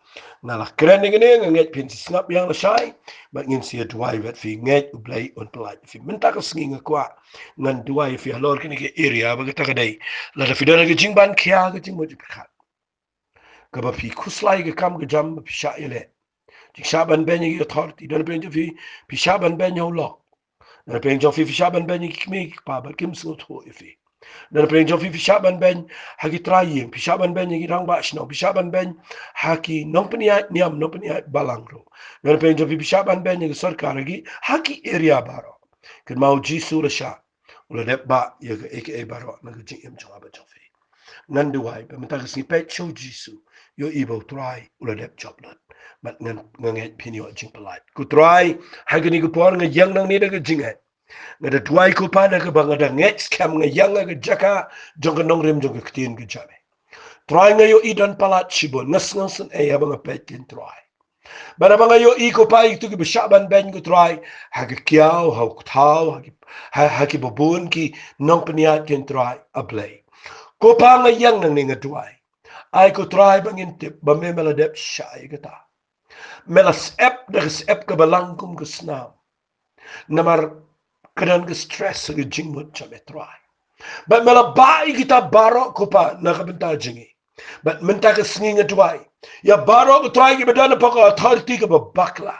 Nga la kren ïa kane, nga ngeit phin sa sngap ïa nga lashai. Bad ngin sa ïa duwai bad phi, ngeit U Blei un pyllait ïa phi. Mynta ka sngi nga kwah ngan duwai ïa phi halor kane ka area, ba kata ka dei, lada phi don ha ka jingban khia, ka jingmut jingpyrkhat, kaba phi khuslai ka kam ka jam ba phi shah ïaleh. Jingshah ban beiñ ha ki authority. Don pyrshah jong phi, phi shah ban beiñ ha u lok. Don pyrshah jong phi, phi shah ban beiñ ha ki kmie ki kpa bad kim sngewthuh ïa phi. Don pyrshah jong phi, phi shah ban beiñ ha ki trai ïing, phi shah ban beiñ ha ki rangbah shnong, phi shah ban beiñ ha ki nongpynïaid niam, nongpynïaid balang ruh. Don pyrshah jong phi, phi shah ban beiñ ha ki sorkar, ha ki, ha ki area baroh. Kynmaw U Jisu u la shah, u la dep bah ïa kaei kaei baroh na ka jingim jong nga bad jong phi. Ngan duwai ba mynta ka sngi, peit sha U Jisu, ïohi ba U Trai u la dep jop lut. Bad ngan, nga ngeit phin ïoh jingpyllait. Ko Trai, ha kane ka por nga ïeng nangne da ka jingngeit. Nga da duwai ko Pa, da kaba nga da ngeit skhem, nga ïeng ha ka jaka jong ka nongrim jong ka ktien ka jong me. Trai, nga ïohi don palat shibun, nga sngewsynei haba nga peit, ko Trai. Bad haba nga ïohi ko Pa ïa kito kiba shah ban beiñ, ko Trai, ha ka kiaw, ha u kthaw, ha ki, ha, ha kiba bun ki nongpynïaid, ko Trai, A Blei. Ko Pa, nga ïeng nangne, nga duwai, ai ko Trai ba ngin tip ba me, me la dep shah ïa kata. Me la syep da ka syep kaba lang kum ka snam. Namar ka don ka stress ha ka jingmut jong me, Trai. Bad me la bah ïa kita baroh ko Pa na ka bynta jong ngi. Bad mynta ka sngi nga duwai ïa baroh, ko Trai, kiba don hapoh ka authority kaba bakla.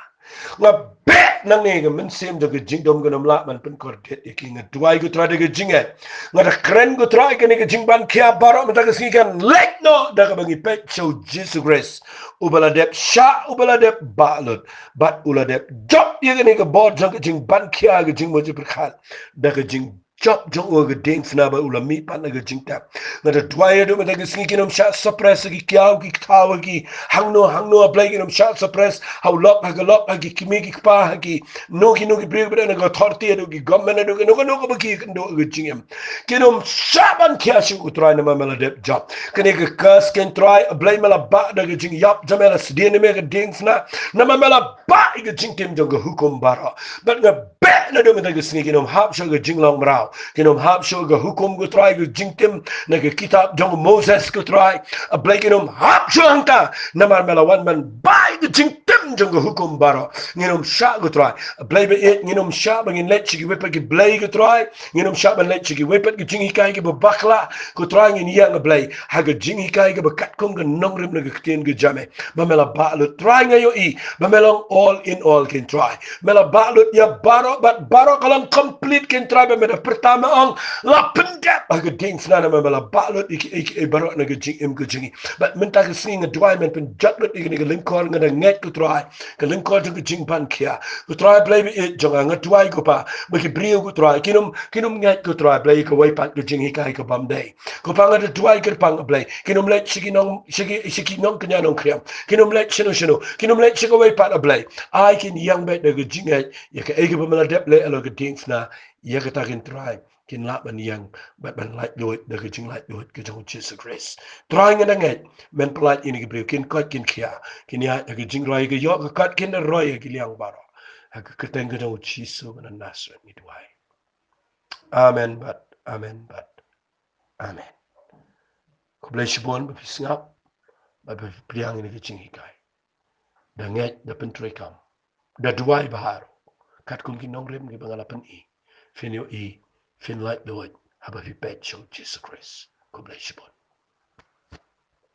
Nga beh nangne, ka mynsiem jong ka jingdum kan ym lah ban pynkordit ïa ki. Nga duwai ko Trai da ka jingngeit. Nga da kren ko Trai, kane ka jingban khia baroh mynta ka sngi kan leit noh da kaba ngi peit sha U Jisu Khrist, uba la dep shah, uba la dep bah lut. Bad u la dep jop ïa kane ka bor jong ka jingban khia, ka jingmut jingpyrkhat, da ka jingjop jong u ha ka diengphna, bad u la mihpat na ka jingtep. Nga da duwai ïa u mynta ka sngi, kin ym shah suppress ha ki kiaw ki kthaw, ha ki hangno hangno, A Blei, kin ym shah suppress ha u lok, ha ka lok, ha ki kmie ki kpa, ha kino kino ki briew kiba don ha ka authority, haduh ki government, haduh kano kano kaba ki kynduh ha ka jingim. Kin ym shah ban khia shuh, ko Trai, namar me la dep jop. Kane ka curse, ko Trai, A Blei, me la bah da ka jingïap jong me, la sdien ïa me ha ka diengphna, namar me la bah ïa ka jingtim jong ka hukum baroh. Bad nga beh naduh mynta ka sngi, kin ym hap shuh ha ka jinglong mraw, kin ym hap shuh ha ka hukum, ko Trai, ka jingtim na ka kitab jong u Moses, ko Trai. A Blei, kin ym hap shuh hangta, namar me la wan ban bah ïa ka jingtim jong ka hukum baroh. Ngin ym shah, ko Trai. A Blei baieit, ngin ym shah ba ngin leit sha kiwei pat ki blei, ko Trai. Ngin ym shah ban leit sha kiwei pat ki jinghikai kiba bakla, ko Trai. Ngin ïeng, A Blei, ha ka jinghikai kaba katkum ka nongrim na ka ktien ka jong me, ba me la bah lut. Trai, nga ïohi ba me long all in all, ko Trai. Me la bah lut ïa baroh, bad baroh ka long complete, ko Trai, ba me da pyrta, me ong, la pyndep ha ka diengphna, namar me la bah lut ïa kiei kiei baroh na ka jingim ka jong ngi. Bad mynta ka sngi nga duwai men pynjot lut ïa kane ka lyngkor, nga da ngeit, ko Trai, ka lyngkor jong ka jingban khia, ko Trai, Blei baieit jong nga. Nga duwai, ko Pa, ba ki briew, ko Trai, kin ym, kin ym ngeit, ko Trai, Blei, ïa kawei pat ka jinghikai kabym dei. Ko Pa, nga da duwai kyrpang, A Blei, kin ym leit sha ki nong, sha ki, sha ki nongkñia nongkhriam, kin ym leit shano shano, kin ym leit sha kawei pat, A Blei. Ai kin ïeng beit da ka jingngeit ïa kaei kaba me la dep leh halor ka diengphna, ïa kata, ko Trai, kin lah ban ïeng bad ban laitluid da ka jinglaitluid ka jong U Jisu Khrist. Trai, nga da ngeit men pyllait ïa kine ki briew, kin koit kin khia, kin ïaid ha ka jingroi ka ïoh ka kot, kin da roi ha ki liang baroh. Ha ka kyrteng ka jong U Jisu ba na Nasareth ngi duwai. Amen bad amen bad amen. Khublei shibun ba phi sngap bad ba phi pdiang ïa kine ki jinghikai. Da ngeit, da pyntreikam, da duwai bha ruh, katkum ki nongrim kiba nga la pyni. phin ïohi, phin lait luid haba phi peit sha u Jisu Khrist. Khublei shibun.